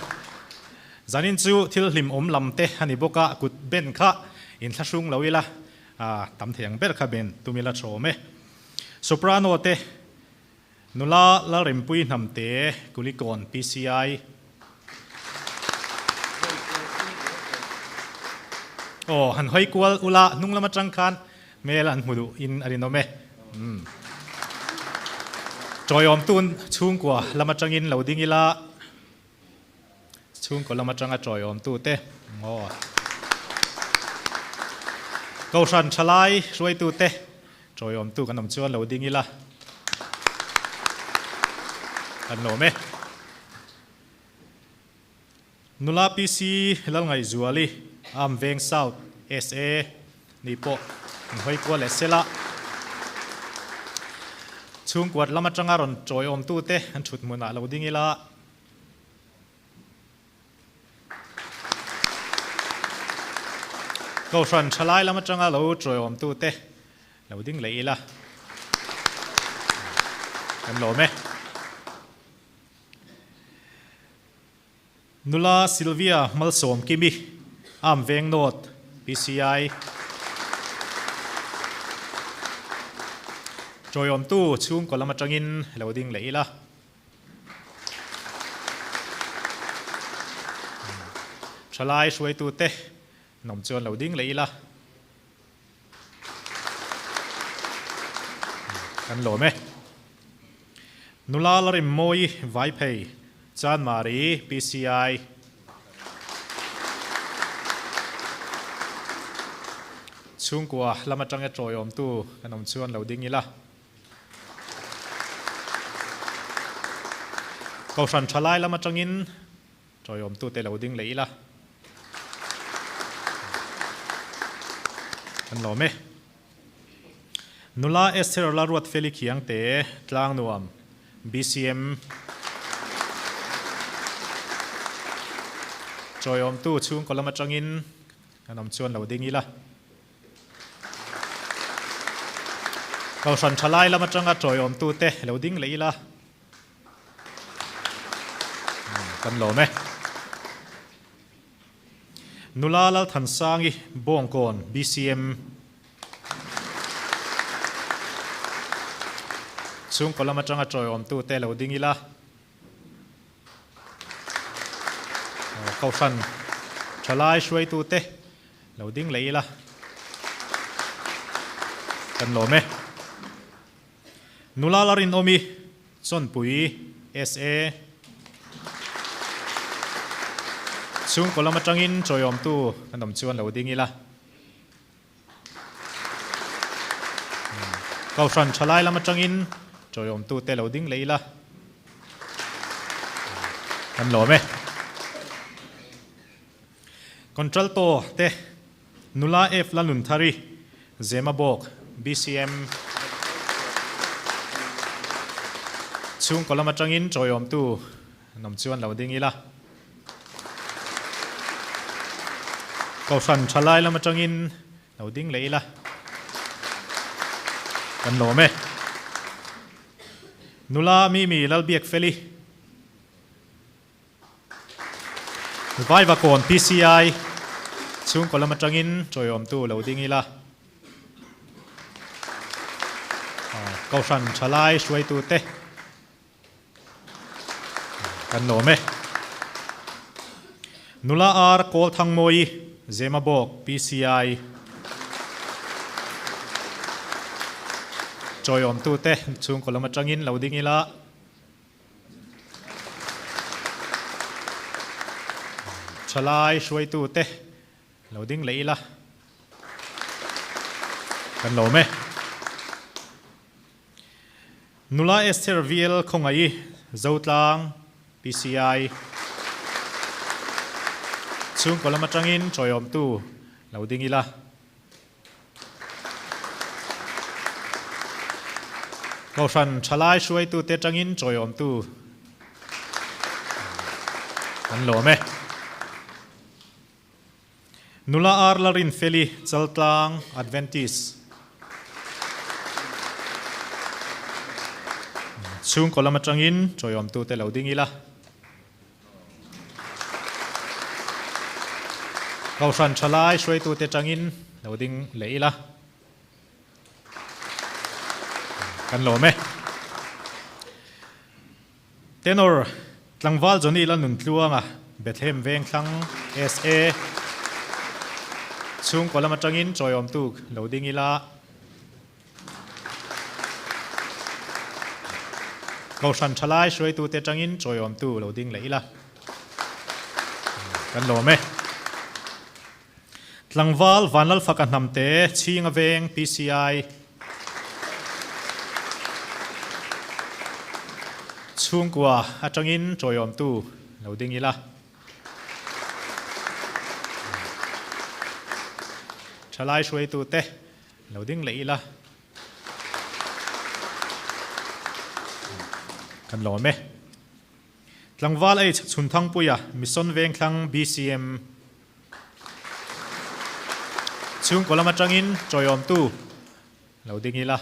Zanin chu thil hlim awm lam te a ni bawk a, kut ben kha inthlahrung lo ila, tam thei ang ber kha ben tum ila thawm e. Soprano te, nula Lalrempui Hnamte, Kulikawn PCI. Aw, han hawi kual ula, hnung lam atang khan hmel an hmu duh in a rinawm e. Umm. Tawiawm tun chhungkua lam atangin lo ding ila, chhungkaw lam atanga tawiawm tu te, aw. Kohhran thalai hruaitu te, tawiawm tu kan awm chuan lo ding ila. Kan lawm e. Nula PC Lalngaihzuali, Arm Veng South, SA, ni pawh an hawi kual leh sela. Chhungkuat lam atanga rawn tawiawmtute an thut hmunah lo ding ila. Kohhran thalai lam atanga lo tawiawmtute lo ding leh ila. Kan lawm e. Nula Sylvia Malsawm Kimi, Arm Veng North, PCI. Tawiawmtu chhungkaw lam atangin lo ding leh ila. Thalai hruaitute nawm chuan lo ding leh ila. Kan lawm e. Nula la rim mawi vai phei Chanmari PCI. Chhungkua lam atang e tawiawmtu kan awm chuan lo ding ila. Kohhran thalai lam atangin Tawiawmtute lo ding leh ila. Kan lawm e. Nula Esther la ruat feli khiang te tlang nuam BCM. Tawiawmtu chhungkaw lam atangin kan awm chuan lo ding ila. Kohhran thalai lam atanga tawiawmtute lo ding leh ila kan lawm e. Nula Lalthansangi Bawngkawn BCM chhungkaw lam atanga tawiawmtute lo ding ila. Kohhran thalai hruaitute lo ding leh ila kan lawm e. Nula la rinawmi Chawnpui SA chhungkaw lam atangin chawiawmtu kan awm chuan lo ding ila. Kohhran thalai lam atangin tawiawmtute lo ding leh ila kan lawm e. Contralto te nula F Lalnunthari, Zemabawk, BCM chhungkaw lam atangin tawiawmtu an awm chuan lo ding ila. Kohhran thalai lam atangin lo ding leh ila kan lawm e. Nula Mimi Lalbiakfeli, Vaivakawn PCI chhungkaw lam atangin tawiawmtu lo ding ila. Kohhran thalai hruaitute Kan lawm e. Nula Ar Kawlthangmawi, Zemabawk, PCI. Chawiawmtute chhungkaw lam atangin lo ding ila. Thalai hruaitute Lo ding leh ila kan lawm e. Nula Esther VL Khawngaih Zotlang PCI chhungkaw lam atangin tawiawmtu lo ding ila. Kohhran thalai hruaitute atangin tawiawmtu kan lawm e. Nula Ar Larinfeli Chaltlang Adventist chhungkaw lam atangin tawiawmtute lo ding ila. Kohhran thalai hruaitute atangin lo ding leh ila. Kan lawm e. Tenor, Tlangval Johnny Lalnuntluanga, Bethlehem Vengthlang, SA, chhungkaw lam atangin chawiawmtu lo ding ila. Kohhran thalai hruaitute atangin chawiawmtu lo ding leh ila. Kan lawm e. Tlangval Vanlalfaka Hnamte, Chhinga Veng, PCI, Chhungkua atangin tawiawmtu lo ding ila. Thalai hruaitute lo ding leh ila. Kan lawm e. Tlangval H Chhunthangpuia, Mission Vengthlang, BCM, Chhungkaw lam atangin tawiawmtu lo ding ila.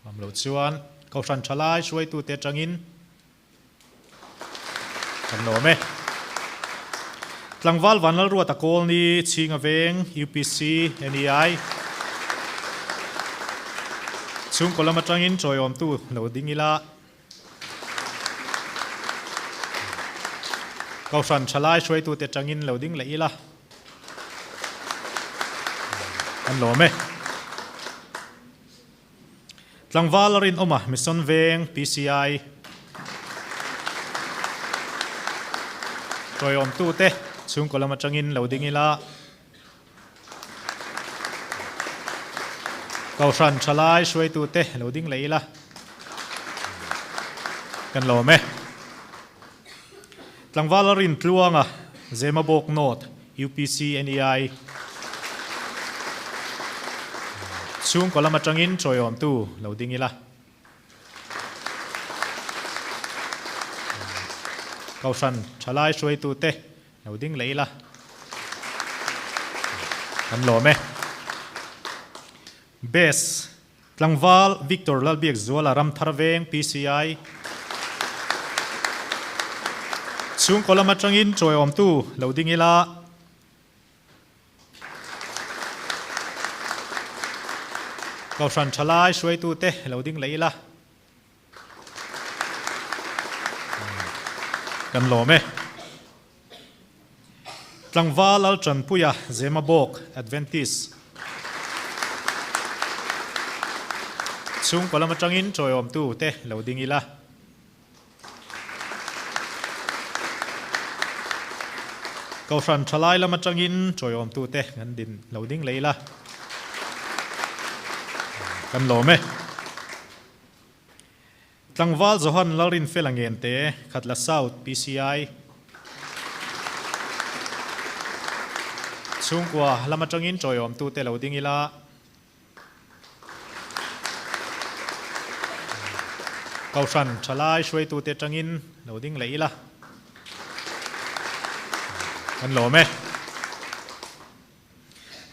Awm loh chuan Kohhran thalai hruaitute atangin kan lawm e. Tlangval Vanlalruata Kawlni Chhinga Veng, UPC, NEI, Chhungkaw lam atangin tawiawmtu lo ding ila. Kohhran thalai hruaitute tangin lo ding leh ila an lawm e. Tlangval a rinawm a, Mission Veng, PCI, tawiawmtute chhungkaw lam atangin lo ding ila. Kohhran thalai hruaitute lo ding leh ila kan lawm e. Tlangval a rin tluanga Zemabawk North UPC NEI chhungkaw lam atangin chawiawmtu lo ding ila. Kohhran thalai hruaitute Lo ding leh ila kan lawm e. Bass. Tlangval Victor Lalbiakzuala Ramthar Veng PCI. Chhungkaw lam atangin chawiawmtu lo ding ila. Kohhran thalai hruaitute lo ding leh ila. Kan lawm e. Tlangval Laltanpuia Zemabawk Adventist chhungkaw lam atangin chawiawmtu te lo ding ila. Kohhran thalai lam atangin chawiawmtu te kan din lo ding leh ila. Kan lawm e. Tlangval Johan Lalrinfela Ngente, Khatla South, PCI. Chhungkua lam atangin tawiawmtute lo ding ila. Kohhran thalai hruaitute atangin lo ding leh ila. Kan lawm e.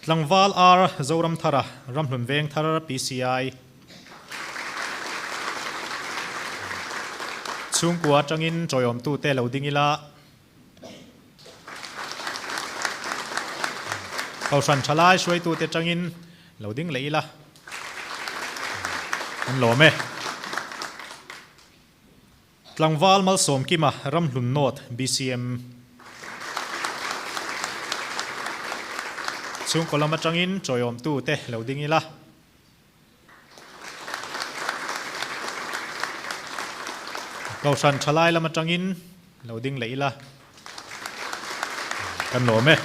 Tlangval R Zoramthara, Ramhlun Vengthar, PCI. Chhungkua atangin chawiawmtute lo ding ila. Kohhran thalai hruaitute atangin lo ding leh ila. An lawm e. Tlangval Malsawmkima, Ramhlun North, BCM. Chhungkaw lam atangin chawiawmtu te lo ding ila. Kohhran thalai lam atangin lo ding leh ila. Kan lawm e.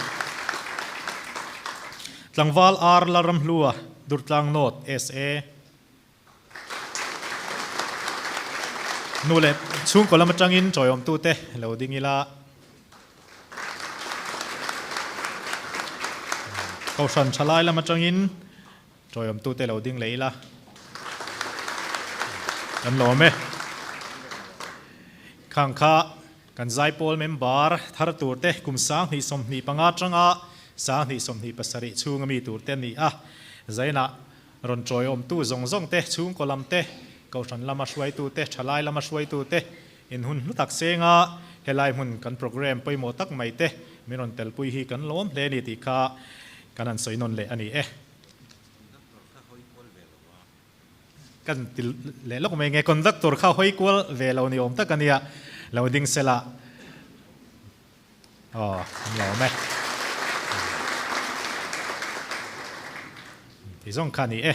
Tlangval R Lalramhlua, Durtlang North, SA. Nu leh chhungkaw lam atangin chawiawmtute lo ding ila. Kohhran thalai lam atangin chawiawmtute lo ding leh ila. Kan lawm e. Khang kha kan zaipawl member thar turte kum 2025 atanga 2027 chhunga mi turte a ni a. Zainah Rawn tawiawmtu zawng zawng te, chhungkaw lam te, kohhran lama hruaitu te, thalai lama hruaitu te in hun hlu tak senga helai hmun kan programme pawimawh tak mai te min rawn telpui hi kan lawm hle a ni tih kha kan han sawi nawn leh a ni e. Kan ti leh lawk mai nge conductor kha hawi kual ve lo ni awm tak a nia, lo ding sela. Aw, an lawm e. Ti zawng kha a ni e.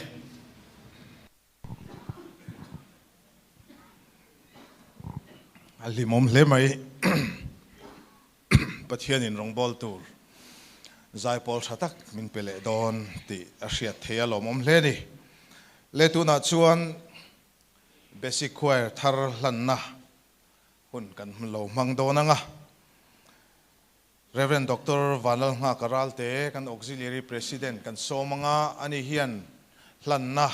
A hlimawm hle mai. Pathianin rawngbâwl tur zaipawl tha tak min pe leh dawn tih a hriat theih a lawmawm hle a ni. Le tunah chuan Basic Choir thar hlanna Hun kan lo hmang dawn ang a. Rev. Doctor Vanlalnghaka Ralte kan Auxiliary President kan sawm ang a, ani hian hlanna,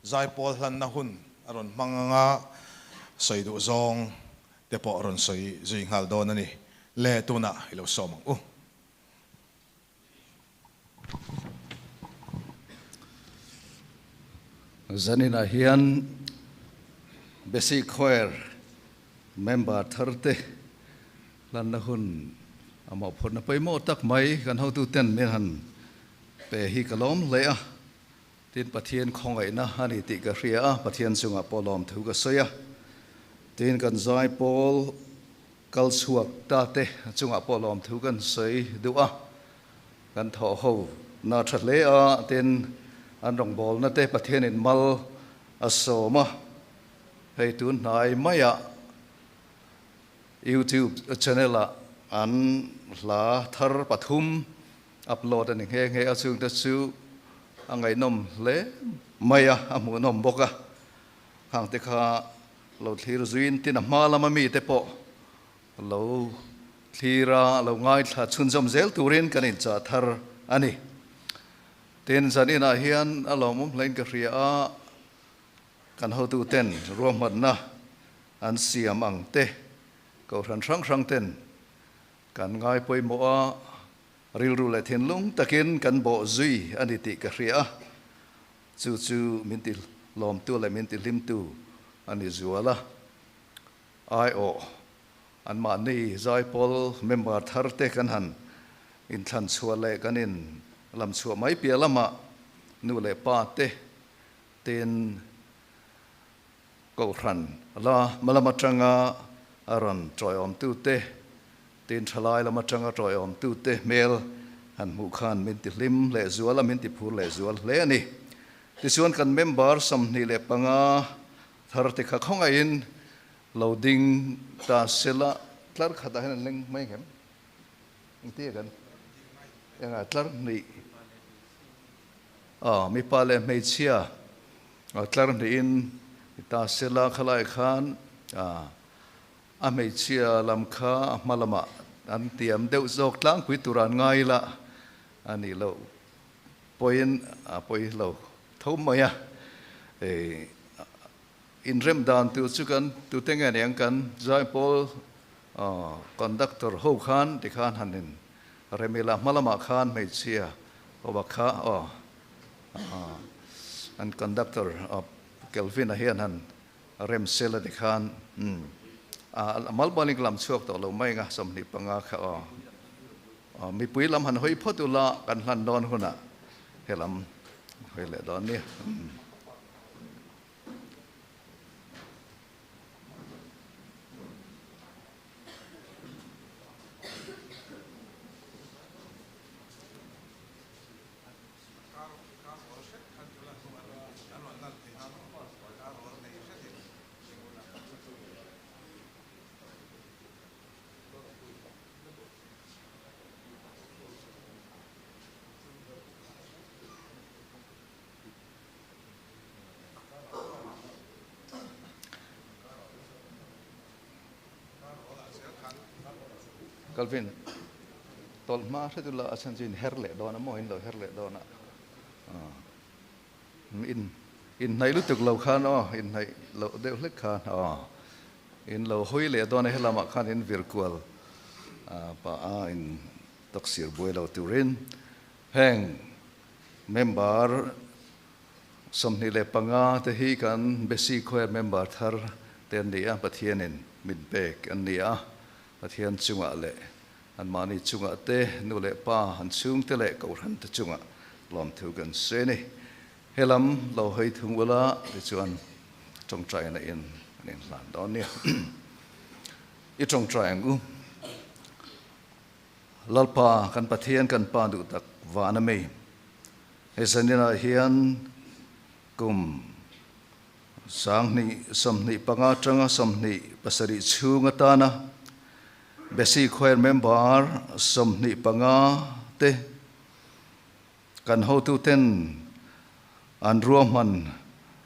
zaipawl hlanna hun a rawn hmang ang a, sawi duh zawng te pawh a rawn sawi zui nghal dawn a ni. Le tunah i lo sawm ang u. Zaninah hian Basic Choir member tharte hlanna hun a mawhphurhna pawimawh tak mai kan hotuten min han pe hi ka lawm hle a. Tin, Pathian khawngaihna a ni tih ka hria a, Pathian chungah pawh lawmthu ka sawi a. Tin, kan zaipawl Kal chhuak ta te chungah pawh lawmthu kan sawi duh a, kan thawh ho na tha hle a, tin an rawngbawlna te Pathianin mal a sawm a, hei tun hnai maiah YouTube channel ah an hla thar pathum upload a ni nghe nghe a, chungte chu a ngaihnawm hle mai a, a hmuhnawm bawk a, khang te kha Lo thlir zuin tin a hma lama mite pawh lo thlir a, lo ngaithla chhunzawm zel turin kan inchah thar a ni. Tin, zan inah hian a lawmawm hlein ka hria a, kan hotuten ruahmanna an siam ang te, kohhran hrang hrang ten kan ngai pawimawh a, rilru leh thinlung takin kan bawh zui a ni tih ka hria a, chu chu min ti. lawmtu leh min tihlimtu a ni zual a. Aiawh anmahni zaipawl member thar te kan han inthlan chhuah leh kan in lam chhuah mai piah lamah nu leh pa te tin Kohhran la hma lam atanga a rawn tawiawmtu te tin thalai lam atanga tawiawmtu te hmel han hmuh khan min tihlim leh zual a, min tiphur leh zual hle a ni. Tichuan kan member 25 Thar te kha khawngaihin lo ding ta sela tlar khatah hian an leng mai ngem? Engtia kan engah tlar hnih aw mipa leh hmeichhia tlar hnihin ta sela khalai khan a hmeichhia lam kha a hma lamah an tiam deuh zawk tlangpui tur an ngai ila a nih loh Pawiin a pawi lo tho mai a, inrem dan tur chu kan tute nge niang kan zaipawl conductor ho khan tikhan han in rem ila, hma lamah khan hmeichhia ho kha aw an conductor Kelvin-a hian han rem sel a tikhan a malbalin ka lam chhuak tawh lo mai anga 25 kha aw. Mipui lam han hawi phawt ula kan hlan dawn hunah he lam hawi leh dawn nia. Calvin, tawlh hma hre tu la a chhan chu in her leh dawn a maw in lo her leh dawn a. In inhnaih lutuk lo khan aw, inhnaih loh deuh hlek khan aw, in lo hawi leh dawn a helamah khan in vir kual pah a in taksir buai lo turin heng member 25 te hi kan Besi Choir member thar te an ni a, Pathianin min pek an ni a, Pathian chungah leh Anmahni chungah te, nu leh pa, an chhungte leh kohhran te chungah lawmthu kan sawi a ni. He lam lo hawi thung ula tichuan tawngtaina in an inhlan dawn nia. I tawngtai ang u. Lalpa kan Pathian kan Pa duh tak van a mi. He zaninah hian kum 2025 atanga 27 chhung atana Besi Choir member 25 te kan hotuten an ruahman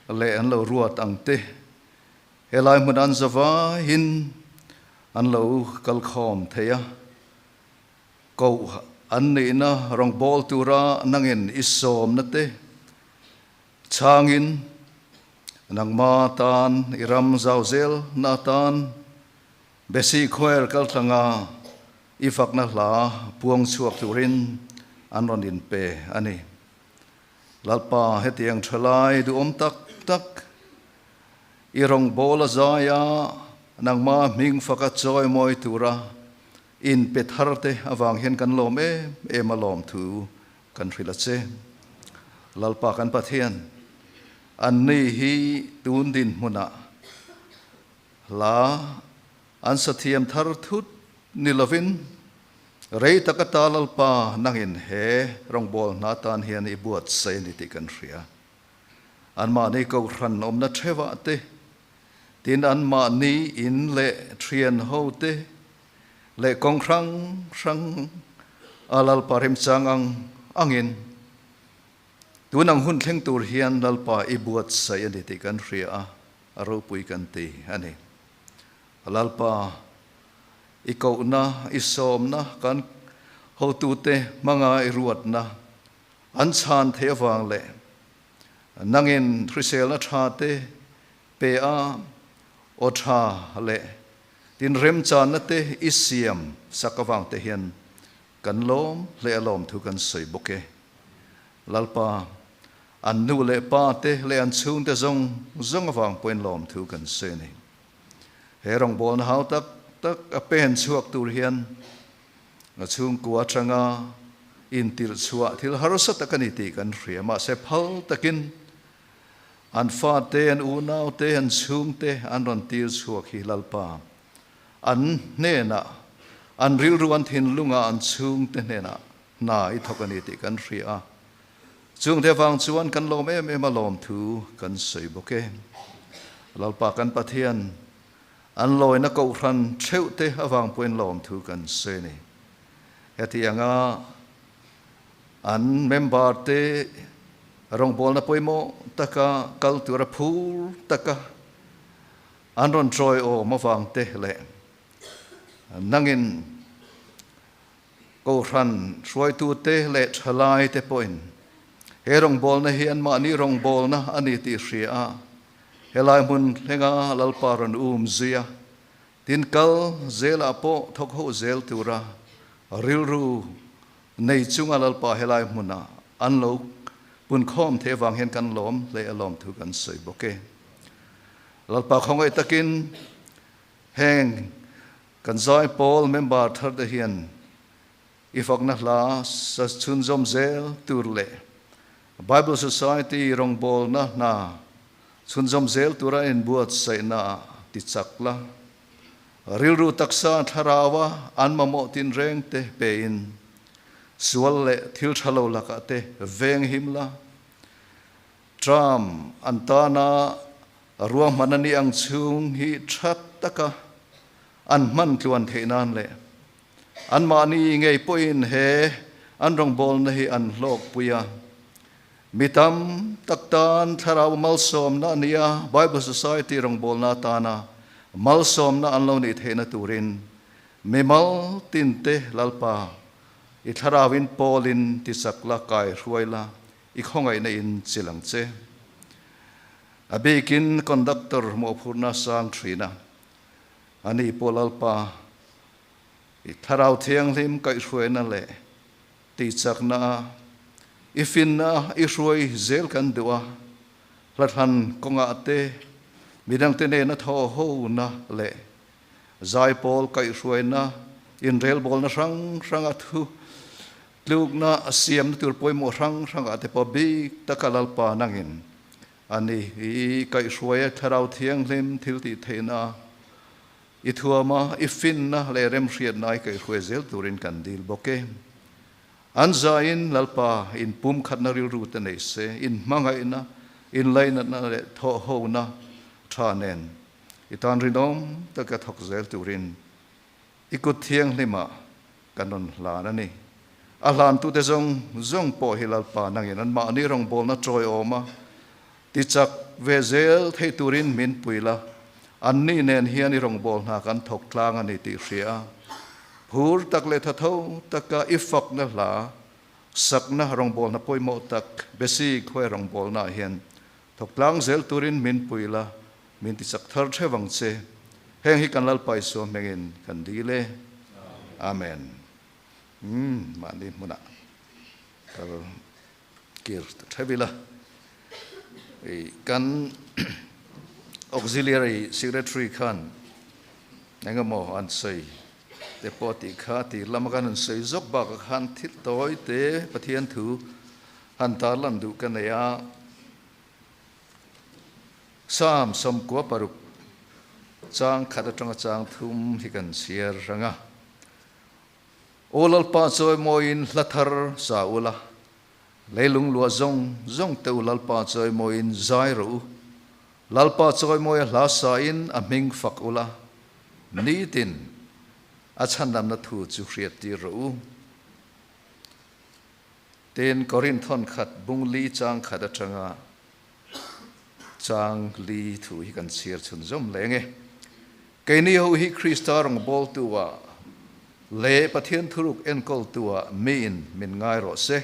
leh an lo ruat ang te helai hmun an zavaiin an lo kalkhawm thei a, koh an nihna rawngbâwl tura nangin i sawmna te Chhangin, Nangma tan i ram zau zel na tan Besi Choir kaltlanga i fakna hla puang chhuak turin an rawn inpe a ni. Lalpa hetiang thalai duhawm tak tak i rawngbâwl a zai a, nangma hming faka chawi mawi tura inpe thar te avang hian kan lawm em em a lawmthu Kan hrilh a che. Lalpa kan Pathian, anni hi tun dinhmunah hla an sa thiam thar thut ni lovin rei tak ata Lalpa nangin he rawngbâwl hna tan hian i buatsaih a ni tih kan hria. Anmahni kohhran awmna theuhah te, tin anmahni in leh thian ho te leh kawng hrang hrang a Lalpa remchang ang angin tun ang hun thleng tur hian Lalpa i buatsaih a ni tih kan hria a, a ropui kan ti a ni. Lalpa i kohna, i sawmna, kan hotute hmanga i ruatna an chhan theih avang leh nangin hriselna tha te pe a, aw tha leh Tin, remchanna te i siam sak avang te hian kan lawm hle a lawm thu kan sawi bawk e. Lalpa, An nu leh pa te leh an chhungte zawng zawng avang pawhin lawmthu kan sawi a ni. He rawngbawlna hau tak tak a pen chhuak tur hian a chhungkua atanga intirh chhuah thil harsa tak a ni tih kan hria. Mahse phal takin an fate, an unaute, an chhungte an rawn tir chhuak hi Lalpa an hnenah, an rilru, an thinlungah, an chhungte hnenah hna i thawk a ni tih kan hria a. Chungte avang chuan kan lawm em em a lawmthu kan sawi bawk e. Lalpa kan Pathian, an lawina kohhran theuhte avang pawhin lawmthu kan sawi a ni. Heti anga an member te rawngbawlna pawimawh taka kal tura phur taka an rawn tawiawm avang te leh nangin Kohhran hruaitute leh thalaite pawhin he rawngbawlna hi anmahni rawngbawlna a ni tih hria a, helai hmun thlenga Lalpa rawn um zui a, tin kal zelah pawh thawk ho zel tura rilru nei chunga Lalpa helai hmuna an lo punkhawm theih avang hian kan lawm hle a lawmthu kan sawi bawk e. Lalpa khawngaih takin heng Kan zaipawl member thar te hian i fakna hla sa chhunzawm zel tur leh Bible Society rawngbawlna hna chhunzawm zel tura inbuatsaihna ah ti chak la, rilru taksa thlaraua an mamawh tinreng te pein sual leh thil tha lo lakah te veng him la, Term an tana Ruahman a nih ang chhung hi tha taka an hman tluan theih nan leh anmahni ngei pawhin he an rawngbawlna hi an hlawkpui a. Mi tam tak tan thlarau malsawmna a ni a, Bible Society rawngbawlna atana malsawmna an lo nih theihna turin mimal tinte Lalpa i thlarauin pawlin tichak la kai hruai la i khawngaihna in chil ang che. A bikin conductor mawhphurhna sang thin a, ani pawh Lalpa i Thlarau Thianghlim kaihhruaina leh tihchakna a i finna i hruai zel kan duh a, hlathlan kawngah te midangte nena thaw hona leh zaipawl kaihhruaina inrelbawlna hrang hranga thu Tlukna a siamna tur pawimawh hrang hrangah te pawh bik taka Lalpa nangin a ni. I kaihhruai a Thlarau Thianghlim thil tih theihna, i thuama i finna leh remhriatna i kaihhruai zel turin kan dil bawk e. An zaiin Lalpa in pumkhatna rilru te nei se, in hmangaihna, in lainatna leh thawhhona tha nen i tan rinawm taka thawk zel turin I kut thianghlimah kan rawn hlan a ni. A hlantute zawng zawng pawh hi Lalpa nangin anmahni rawngbawlna tawiawm a tichak ve zel thei turin min pui la, anni nen hian i rawngbawlna kan thawk tlang a ni tih hria a, phur tak leh thatho taka i fakna hla sakna rawngbawlna pawimawh tak Besi khuai rawngbawlnaah hian thawk tlang zel turin min pui la, Min tichak thar theuh ang che. Heng hi kan Lalpa Isua hmingin kan dil e. Amen. Umm, mahni hmunah kal kir ta theuh ila. Ei, kan auxiliary secretary khan engemaw an sawi te pawh tih kha tir lama kan han sawi zawk bakah khan thil tawi te Pathian thu han tarlan duh ka nei a. Psalm 96 chang khat atanga chang thum hi kan chhiar rang a. Aw Lalpa chawimawiin hla thar sa ula, leilung luah zawng zawng te u Lalpa chawimawiin zai rawh u. Lalpa chawimawi a hla sain a hming fak ula, nitin a chhandamna thu chu hriattir rawh u. Tin, Korinth hawn khat bung li chang khat atanga chang li thu hi kan chhiar chhun zawm leng e. Keini ho hi Krista rawngbawltu ah leh Pathian thuruk enkawltu ah miin min ngai rawh se.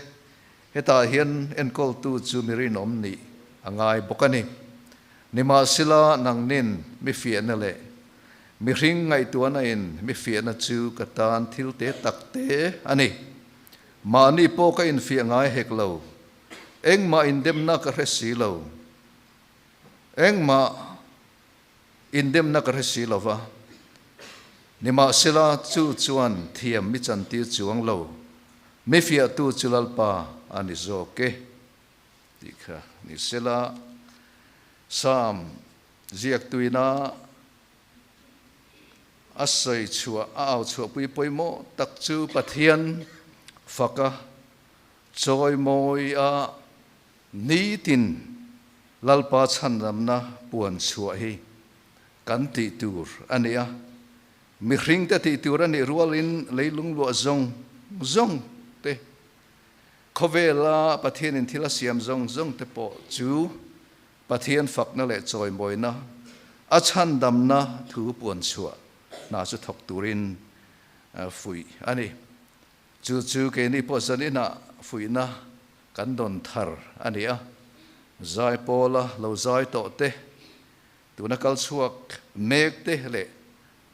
Hetah hian enkawltu chu mi rinawm nih a ngai bawk a ni. Nimahsela nangnin mi fiahna leh mihring ngaihtuahna in mi fiahna chu ka tan thil te tak te a ni. Mahni pawh ka infiah ngai hek lo. Engmah indemna ka hre si lo. Engmah indemna ka hre si lo va. Nimahsela, chu chuan thiam mi chantir chuang lo. Mi fiahtu chu Lalpa a ni zawk e, tih kha ni sela. Psalm ziaktuina a sawi chhuah, a au chhuahpui pawimawh tak chu Pathian faka chawimawi a nitin Lalpa chhanramna puan chhuah hi kan tih tur a ni a. Mihringte tih tur a nih rualin leilung luah zawng zawng te, khawvela Pathianin thil a siam zawng zawng te pawh chu Pathian fakna leh chawimawina, a chhandamna thu puan chhuah hna chu thawk turin fuih a ni. Chu chu keini pawh zaninah fuihna kan dawn thar a ni a. Zai pawla lo zai tawh te, tuna kal chhuak mek te leh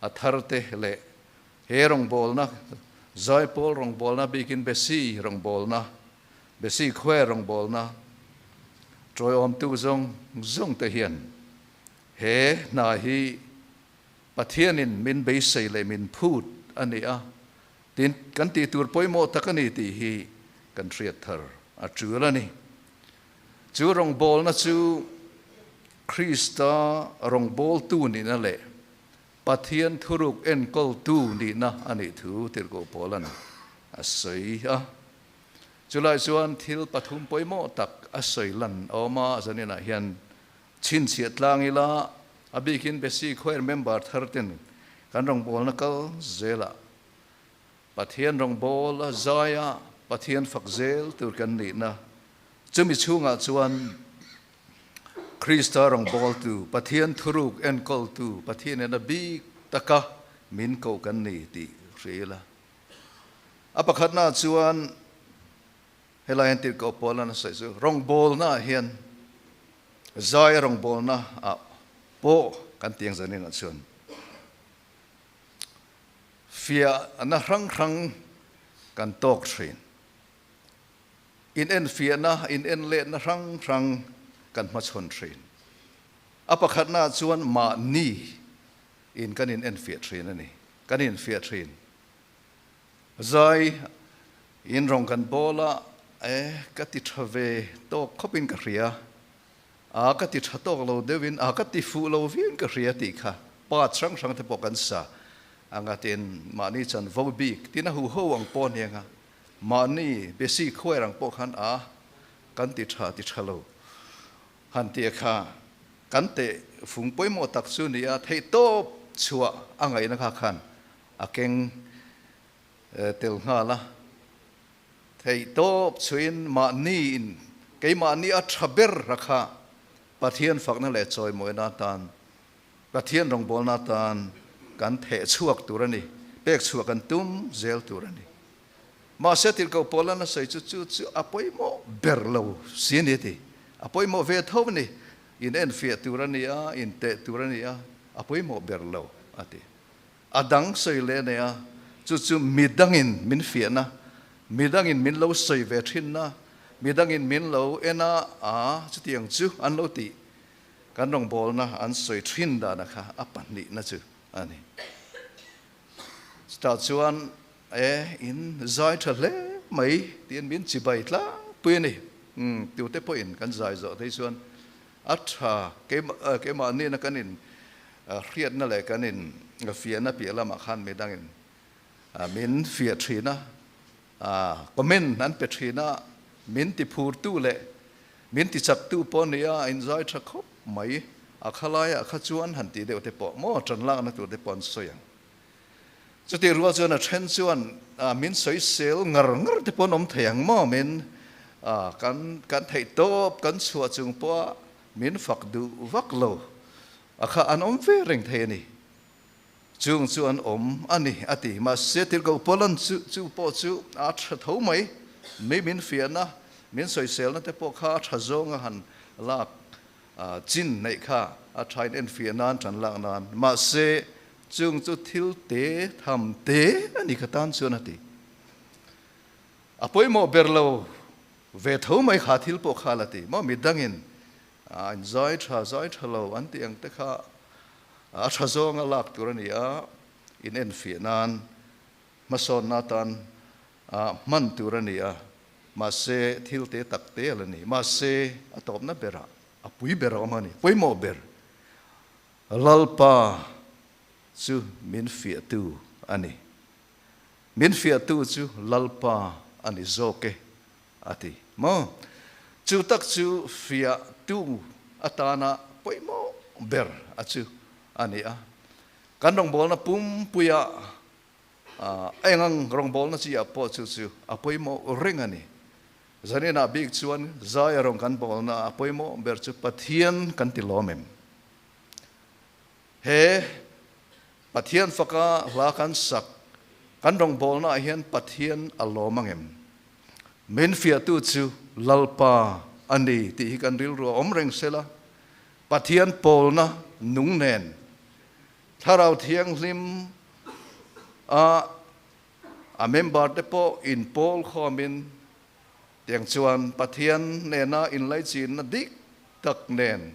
a thar te leh he rawngbawlna, zai pawl rawngbawlna bikin Besi rawngbawlna, Besi khuai rawngbawlna tawiawmtu zawng zawng te hian he hna hi Pathianin min beisei leh min phut a ni a, tin kan tih tur pawimawh tak a ni tih hi kan hriat thar a tul a ni. Chu rawngbawlna chu Krista rawngbawltu nihna leh Pathian thuruk enkawltu nihna a nih thu Tirhkoh Paula'n a sawi a. Chulai chuan thil pathum pawimawh tak a sawi lan awm a, zaninah hian chhinchhiah tlang ila, a bikin Besi Choir member thar ten kan rawngbawlna kal zelah Pathian rawngbâwl a zai a, Pathian fak zel tur kan nihna chumi chhungah chuan Krista rawngbâwltu, Pathian thuruk enkawltu, Pathianin a bik taka min koh kan ni tih hria ila. A pakhatnaah chuan helai hian tirhkoh Paula'n a sawi chu rawngbâwlnaah hian zai rawngbâwlnaah pawh kan tiang zaninah chuan fiahna hrang hrang kan tawk thin. Inenfiahna, inenletna hrang hrang kan hmachhawn thin. A pakhatnaah chuan mahni in kan inenfiah thin a ni. Kan infiah thin. Zai in rawng kan bawl a, e, ka ti tha ve tawk khawpin ka hria. A, ka ti tha tawk lo deuhin, a, ka ti fuh lo viauin ka hria tih kha part hrang hrang te pawh kan sa anga tin mahni chanvo bik tin a huho ang pawh ania nga mahni besi khuai rang pawh khan a, kan ti tha ti tha lo han tih kha kan teh fung pawimawh tak chu ni a, theihtawp chhuah a ngaihna kha khan a keng tel nghal a, theihtawp chhuin mahni in keimahni a tha ber a kha Pathian fakna leh chawimawina atan, Pathian rawngbawlna atan kan theh chhuak tur a ni, pek chhuah kan tum zel tur a ni. Mahse tirhkoh Paula'n a sawi chu chu chu a pawimawh ber lo si a ni a ti. A pawimawh ve tho a ni, in enfiah tur a ni a, inteh tur a ni a, a pawimawh ber lo a ti. A dang sawi leh a nei a, chu chu mi dangin min fiahna, mi dangin min lo sawi ve thinna, mi dangin min lo en a, a chutiang chu an lo tih kan rawngbawlna an sawi thin dana kha a pahnihna chu a ni. Chutah chuan e in zai tha hle mai tiin min chibai tlangpui a ni. Umm tute pawhin kan zai zawh phei chuan A tha, keimahniina kan in hriatna leh kan in fiahna piah lamah khan midangin min fiah thin a, comment an pe thin a, min ti phurtu leh min ti chaktu pawh a ni a, a inzai tha khawp mai. A khalaiah kha chuan han tih deuh te pawh maw tan lakna tur te pawh an sawi ang. Chutih rual chuan a then chuan min sawisel ngar ngar te pawh an awm thei ang maw? Min kan kan theih tawp kan chhuah chung pawha min fak duh vak lo a kha an awm ve reng thei a ni. Chung chu an awm a ni a ti. Mahse Tirhkoh Paulan chu chu pawh chu a tha tho mai. Mi min fiahna, min sawiselna te pawh kha a tha zawnga han lak chin neih kha a thain enfiah nan tan lak nan. Mahse Chung chu thil te tham te a ni ka tan chuan a ti. A pawimawh ber lo Ve tho mai kha thil pawh kha la ti maw midangin in zai tha zai tha lo an tih ang te kha a tha zawnga lak tur a ni a, in enfiah nan hmasawnna atan hman tur a ni a, mahse thil te tak te a la ni. Mahse a tawpna berah a pui ber a awm a ni, pawimawh ber Lalpa chu min fiahtu a ni. Min fiahtu chu Lalpa a ni zawk e, a ti maw? Chu tak chu fiahtu atana pawimawh ber a chu a ni a. Kan rawngbawlna pumpuia eng ang rawngbawlna chi ah pawh chu chu a pawimawh reng a ni. Zaninah bik chuan zaia rawng kan bawlna a pawimawh ber chu Pathian kan ti lawm em? He Pathian faka hla kan sak, kan rawngbawlna ah hian Pathian a lawm ang em? Min fiahtu chu Lalpa a ni tih hi kan rilru a awm reng sela, Pathian pawlna nung nen Thlarau Thianghlim a a member te pawh inpawl khawmin tiang chuan Pathian nena inlaichinna dik tak nen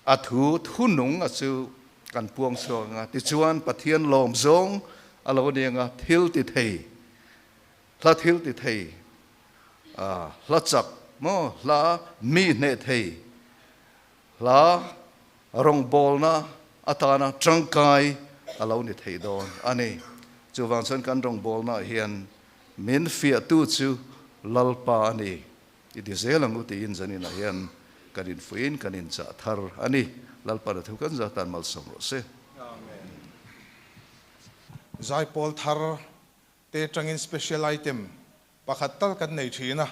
A thu thunung a chu kan puang chhuak ang a, tichuan Pathian lawm zawng a lo ni ang a, thil ti thei, hla thil ti thei, hla chak maw, hla mi hneh thei, hla rawngbawlna atana tangkai a lo ni thei dawn a ni. Chuvang chuan kan rawngbawlnaah hian min fiahtu chu Lalpa a ni. I ti zel ang u tiin zaninah hian kan infuiin kan inchah thar a ni. Lalpan a thu kan zat tan malsawm rawh se. Amen. Zaipawl thar te tangin special item pakhat tal kan nei thin a,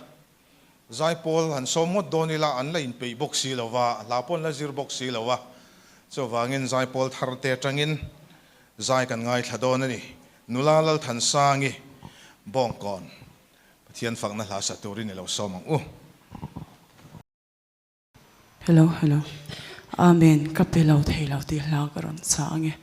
zaipawl han sawm ngawt dawn ila an la inpeih bawk si lo va, hla pawh an la zir bawk si lo va, chuvangin zaipawl thar te tangin zai kan ngaithla dawn a ni. Nula Lalthansangi Bawngkawn. Pathian fakna hla sa turin i lo sawm ang u. Hello hello Amen ka pe lo thei lo tih hla ka rawn sa ange.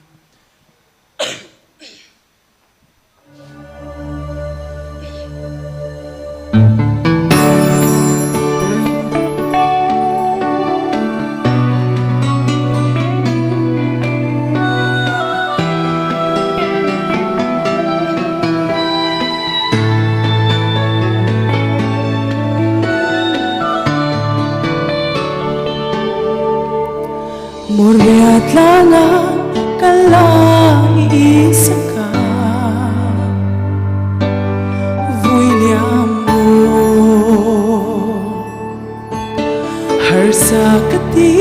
Moria tlanga ka la isaka vui liam bo Harsa ka ti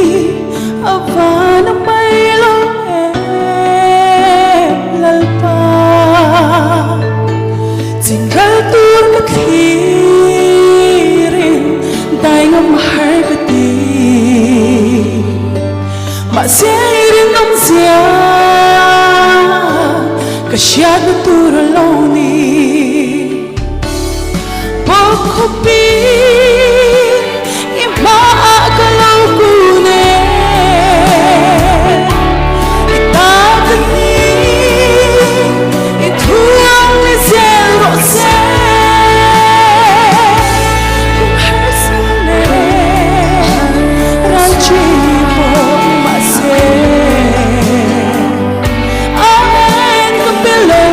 a van a mai lo em Lalpa Chingral tur ka thlirin dai ngam har ka ti Mahse i rinawm zia ka hriatna tur a lo ni. Bawkhupi i hmaah ka lo kun e, i ta ka ni, i thu ang ni zel rawh se. Kum harsa leh ral chi pawh mahse, Amen ka pe lo.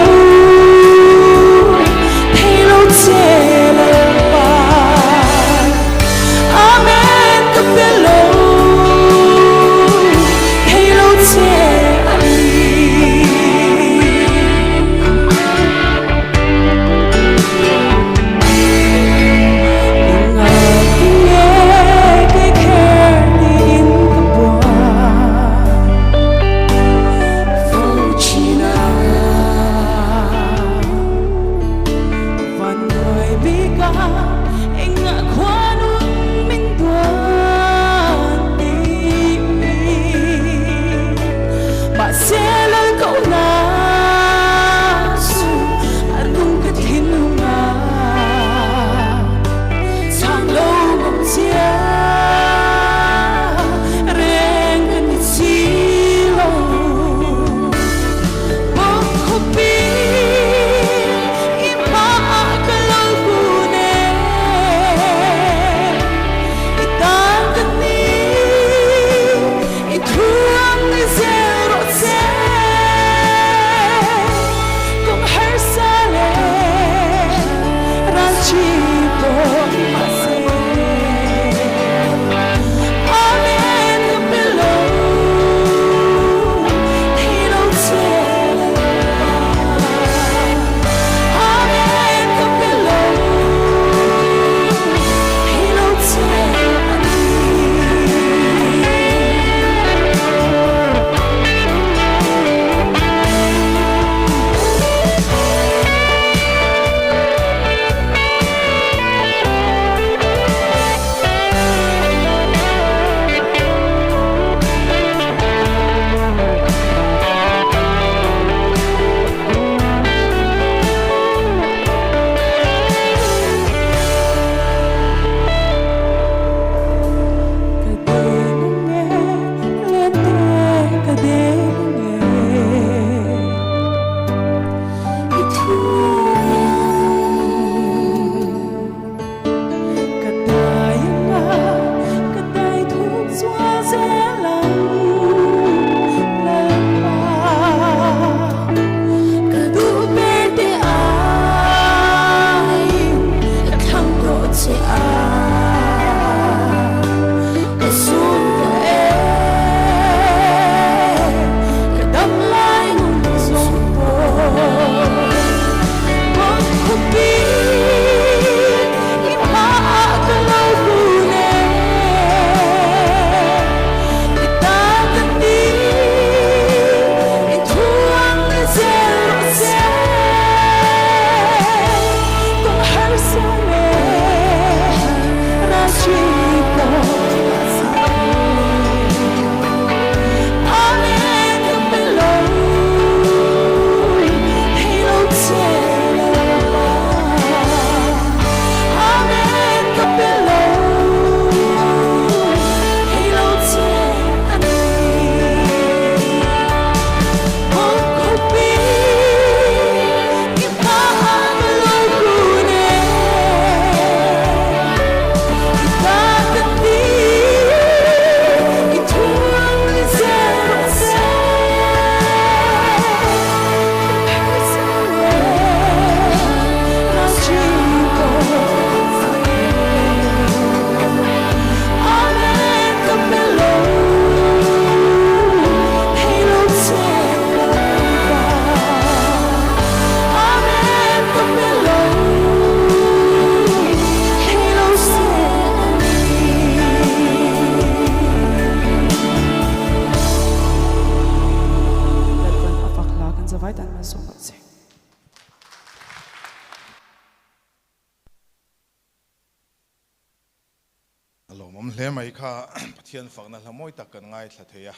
lawmawm hle mai kha Pathian fakna hla mawi tak kan ngaithla thei a.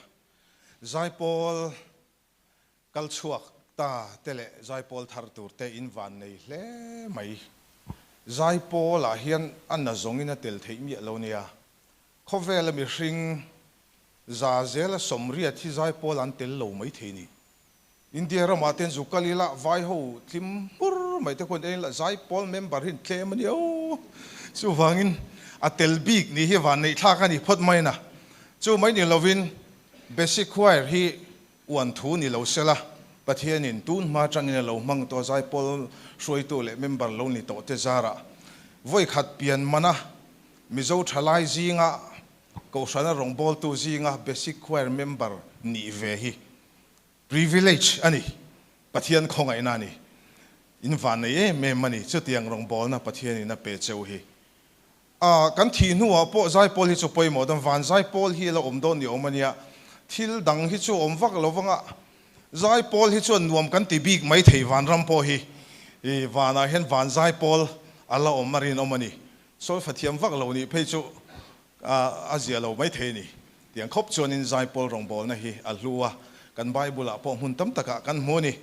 Zaipawl kal chhuak ta te leh zaipawl thar tur te in van nei hle mai. Zaipawl ah hian a na zawngin a tel theih miah lo nia. Khawvela mihring za zela sawmriat hi zaipawl an tel lo mai thei ni. India ramah ten zu kal ila vai ho tlim hmur mai te khuan en ila zaipawl member hi an tlem a nia aw. Chuvangin a tel bik ni hi vanneih thlak a ni phawt mai na. Chu mai ni lovin Basic Choir hi uan thu ni lo sela Pathianin tun hma atangin a lo hmang tawh a zaipawl hruaitu leh member lo ni tawh te zarah vawi khat pian mana Mizo thalai zinga Kohhrana rawngbawltu zinga Basic Choir member nih ve hi Privilege a ni. Pathian khawngaihna a ni. In van nei em em a ni. Chutiang rawngbawlna Pathianin a pe cheu hi. A, kan thih hnuah pawh zaipawl hi chu pawimawh dawn. Van zaipawl hi a la awm dawn ni awm a nia. Thil dang hi chu awm vak lo vanga zaipawl hi chuan nuam kan ti bik mai thei vanram pawh hi. I vanah hian van zaipawl a la awm a rinawm a ni. Solfa thiam vak lo nih phei chu a zia lo maithei a ni. Tiang khawp chuanin zaipawl rawngbawlna hi a hlu a, kan Bible-ah pawh hmun tam takah kan hmu a ni.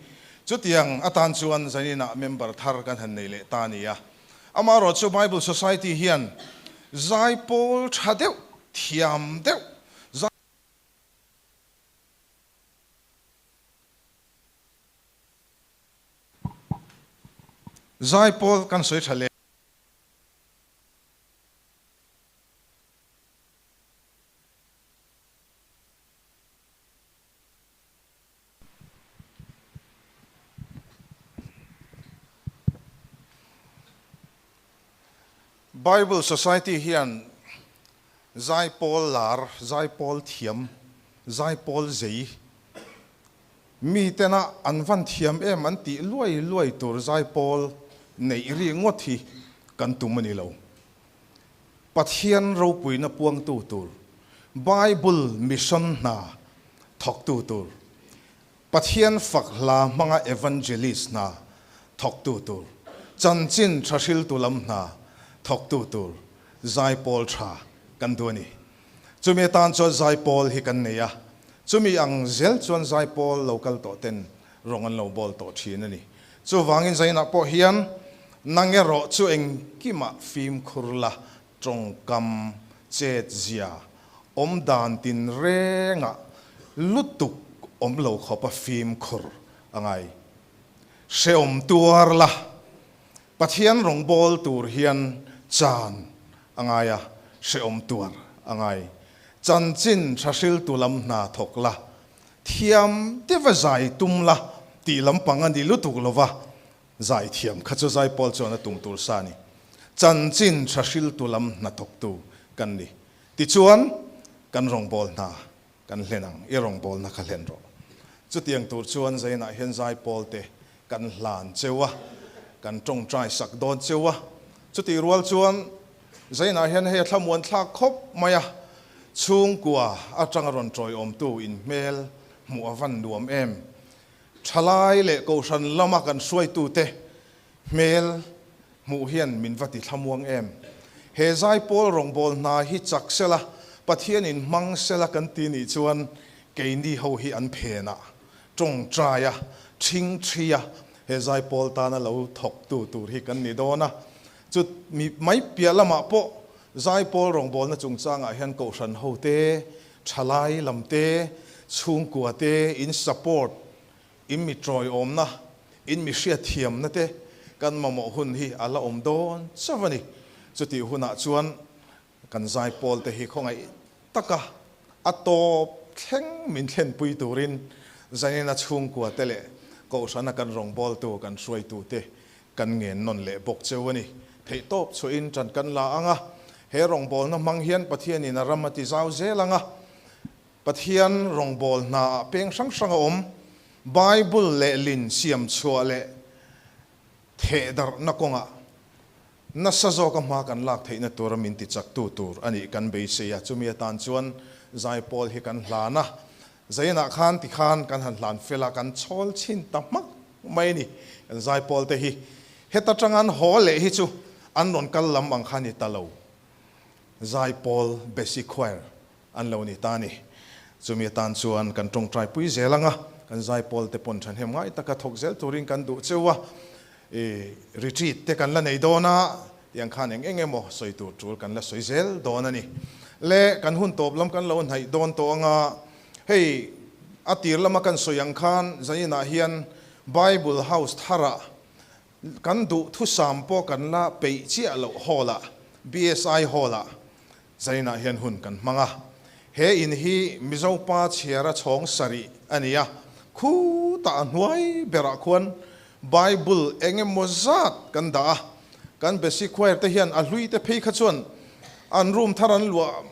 Chutiang atan chuan zaninah member thar kan han nei leh ta a ni a. Amaherawh chu Bible Society hian zaipawl tha deuh, thiam deuh, Zaipawl kan sawi tha leh. Bible Society hian zaipawl lar, zaipawl thiam, zaipawl zei, mi tena an van thiam em an tih luai luai tur zaipawl neih ri ngawt hi kan tum a ni lo. Pathian ropuina puangtu tur, Bible mission hna thawktu tur, Pathian fak hla hmanga evangelist hna thawktu tur, chanchin tha hriltu lam hna thawktu tur zaipawl tha kan duh a ni. Chumi atan chuan zaipawl hi kan nei a, chumi ang zel chuan zaipawl lo kal tawh ten rawng an lo bawl tawh thin a ni. Chuvangin zainah pawh hian nang erawh chu engkimah fimkhur la tawngkam chet zia awm dan tin rengah lutuk awm lo khawpa fimkhur a ngai. Hrehawm tuar la, Pathian rawngbâwl tur hian chan a ngai a, hrehawm tuar a ngai. Chanchin tha hriltu lam hna thawk la, Thiam deuha zai tum la tih lampang a ni lutuk lo va, zai thiam kha chu zaipawl chuan a tum tur sa a ni. Chanchin tha hriltu lam hnathawktu kan ni. Tichuan, kan rawngbâwl hna kan hlen ang, i rawngbâwlna kha hlen rawh. Chutiang tur chuan zainah hian zaipawl te kan hlan cheu a, kan tawngtai sak dawn cheu a. Chutih rual chuan zainah hian hei a thlamuan thlak khawp mai a, Chhungkua atanga rawn tawiawmtu in hmel hmuh a van nuam em? Thalai leh Kohhran lama kan hruaitute hmel hmuh hian min va ti thlamuang em? He zaipawl rawngbâwl hna hi chak sela, Pathianin hmang sela kan ti nih chuan keini ho hi an phenah tawngtaia thingthria he zaipawl tana lo thawktu tur hi kan ni dawn a. Chu mi mai piah lamah pawh Zaipawl rawngbawlna chungchangah hian Kohhran hote, thalai lamte, chhungkua te in support, in mi tawiawmna, in mi hriatthiamna te kan mamawh hun hi a la awm dawn chauh a ni. Chutih hunah chuan kan zaipawl te hi khawngaih taka a tawp thleng min thlenpui turin Zainena chhungkua te leh Kohhrana kan rawngbawltu, kan hruaitute Kan ngen nawn leh bawk cheu a ni. Theihtawp chhuahin ṭan kan la ang a, he rawngbawlna hmang hian Pathianin a ram a ti zau zel ang a. Pathian rawngbâwl hnaah peng hrang hrang a awm. Bible lehlin siam chhuah leh thehdarhna kawngah nasa zawka hma kan lak theihna tura min tichaktu tur a nih kan beisei a. Chumi atan chuan zaipawl hi kan hlan a. Zainah khan tikhan kan han hlan fel a, kan chhawl chhin ta hmak mai a ni. Kan zaipawl te hi heta tanga an haw leh hi chu an rawn kal lam ang kha a ni ta lo. Zaipawl Besi Choir an lo ni ta a ni. Chumi atan chuan kan tawngtai pui zel ang a, kan zaipawl te pawn thahnem ngai taka thawk zel turin kan duh cheu a, i retreat te kan la nei dawn a, tiang khan eng eng emaw sawi tur tul kan la sawi zel dawn a ni. Le kan hun tawp lam kan lo hnaih dawn tawh ang a, hei a tir lama kan sawi ang khan zaninah hian Bible House tharah Kan duh thusam pawh kan la peih chiah loh hall ah, BSI hall ah Zainah hian hun kan hmang a. He in hi Mizo pa chhiara chhawng sarih a ni a, khutah a hnuai berah khuan Bible eng emaw zat kan dah a. Kan Basic Choir te hian a hlui te phei kha chuan an room thar an luah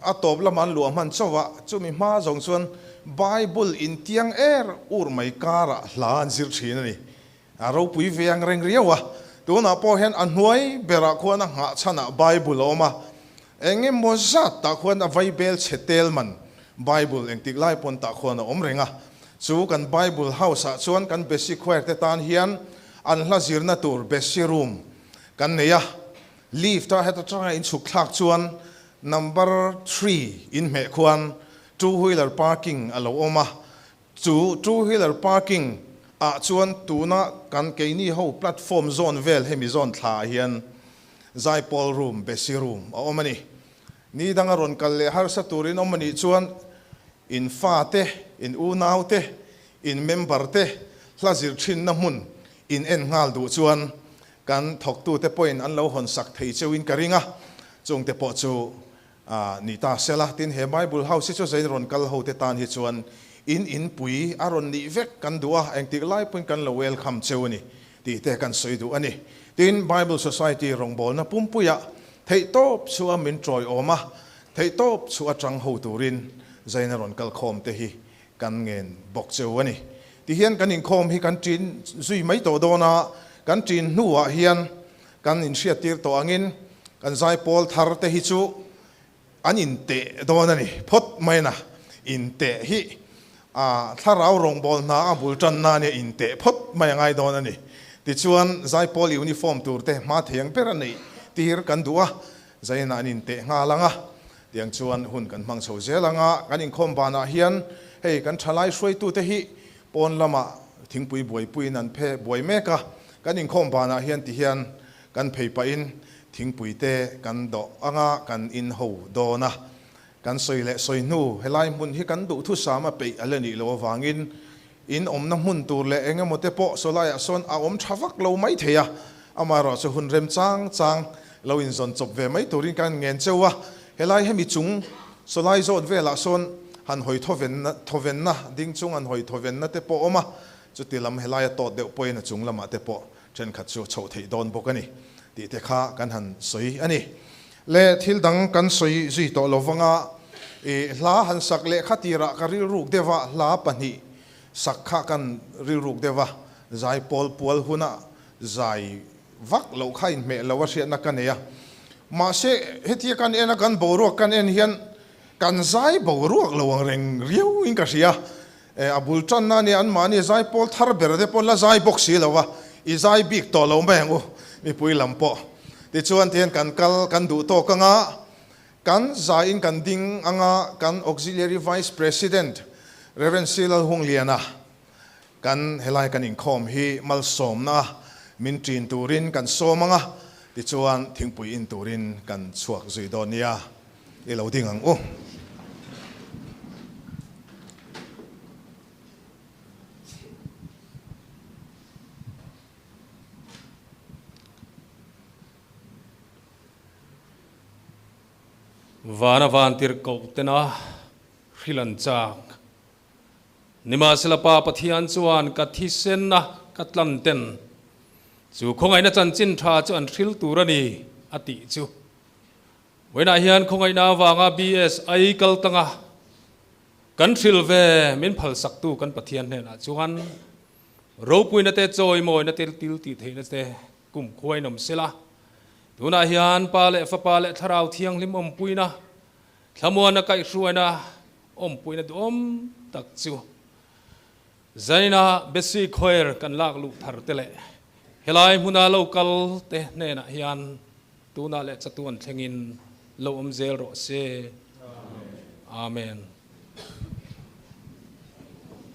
A tawp lama an luah hman chauh a, chumi hma zawng chuan Bible intiang er ur mai karah hla an zir thin a ni. A ropui ve ang reng riau a, tunah pawh hian a hnuai berah khuan a nghah chhanah Bible a awm a, eng emaw zat tah khuan a vaibel chhe tel man Bible engtik lai pawn tah khuan a awm reng a. Chu kan Bible House ah chuan kan Besi Choir te tan hian an hla zirna tur Besi Room kan nei a, Lift a heta tanga in chhuk thlak chuan number three in hmeh khuan two wheeler parking a lo awm a, chu two wheeler parking ah chuan tuna kan keini ho platform zawn vel hemi zawn thla ah hian zaipawl room, besi room a awm a ni. Ni danga rawn kal leh harsa turin awm a nih chuan in fa te, in unau te, in member te hla zir thinna hmun in en nghal duh chuan Kan thawktute pawhin an lo hawn sak thei cheuhin ka ring a, chungte pawh chu ni ta sela. Tin, he Bible House hi chu zain rawn kal hote tan hi chuan in inpui a rawn nih vek kan duh a, engtik lai pawhin kan lo welcome cheu a ni tih te kan sawi duh a ni. Tin, Bible Society rawngbawlna pumpuiah theihtawp chu a min tawiawm a, theihtawp chu a tang ho turin zain a rawn kal khawm te hi kan ngen bawk cheu a ni. Tihian kan inkhawm hi kan ṭin zui mai tawh dawn a, kan ṭin hnuah hian kan inhriattir tawh angin kan zaipawl thar te hi chu an inteh dawn a ni phawt mai na. Inteh hi a thlarau rawngbâwl hna a bul ṭan na nia inteh phawt mai a ngai dawn a ni. Tichuan zaipawl uniform tur te hma thei ang ber a neih tir kan duh a, zainah an inteh nghal ang a. Tiang chuan hun kan hmang chho zel ang a, kan inkhawm banah hian hei kan thalai hruaitute hi pawn lamah thingpui buaipuiin an phe buai mek a, kan inkhawm banah hian tihian kan phei pahin thingpui te kan dawh ang a, kan in ho dawn a. Kan sawi leh sawi hnu helai hmun hi kan duhthusam a peih a la nih loh avangin in awmna hmun tur leh eng emaw te pawh sawlaiah sawn a awm tha vak lo mai thei a, amaherawh chu hun rem chang chang lo inzawn chawp ve mai turin kan ngen cheu a, helai hemi chung sawlai zawn velah sawn han hawi thawvenna thawvenna ding chung han hawi thawvenna te pawh awm a, chuti lam helai a tawt deuh pawhin a chung lamah te pawh thenkhat chu chhoh theih dawn bawk a ni tih te kha kan han sawi a ni. Le thil dang kan sawi zui tawh lo vanga i hla han sak leh kha tirah ka rilruk deuh a, hla pahnih sak kha kan rilruk deuh a, zai pawl pual huna zai vak loh kha inhmeh lo a hriatna ka nei a. Mahse hetia kan en a kan boruak kan en hian kan zai boruak lo ang reng riau in ka hria. A bul tanna a nia anmahni zai pawl thar ber te pawh la zai bawk si lo a, i zai bik tawh lo mai ang u mipui lam pawh. Tichuan tihian kan kal kan duh tawk ang a, kan zaiin kan ding ang a, kan Auxiliary Vice President Rev. C. Lalhungliana kan helai kan inkhawm hi malsawmna min ṭin turin kan sawm ang a, tichuan thingpui in turin kan chhuak zui dawn nia. I lo ding ang u. Vana vantirhkoh tena hril an chak. Nimahsela Pa Pathian chuan ka thisenna ka tlan ten chu khawngaihna chanchin tha chu an hril tur a ni a tih chu. Vawiinah hian khawngaihna avanga BSI kal tanga kan hril ve min phalsaktu kan Pathian hnenah chuan ropuina te chawimawina te til tih theihna te kum khuain awm sela. Tunah hian Pa leh Fapa leh Thlarau Thianghlim awmpuina, thlamuana kaihhruaina awmpuina duhawm tak chu Zaina Besi Choir kan lak luh thar te leh helai hmuna lo kal te hnenah hian tunah leh chatuan thlengin. lo awm zel rawh se. Amen.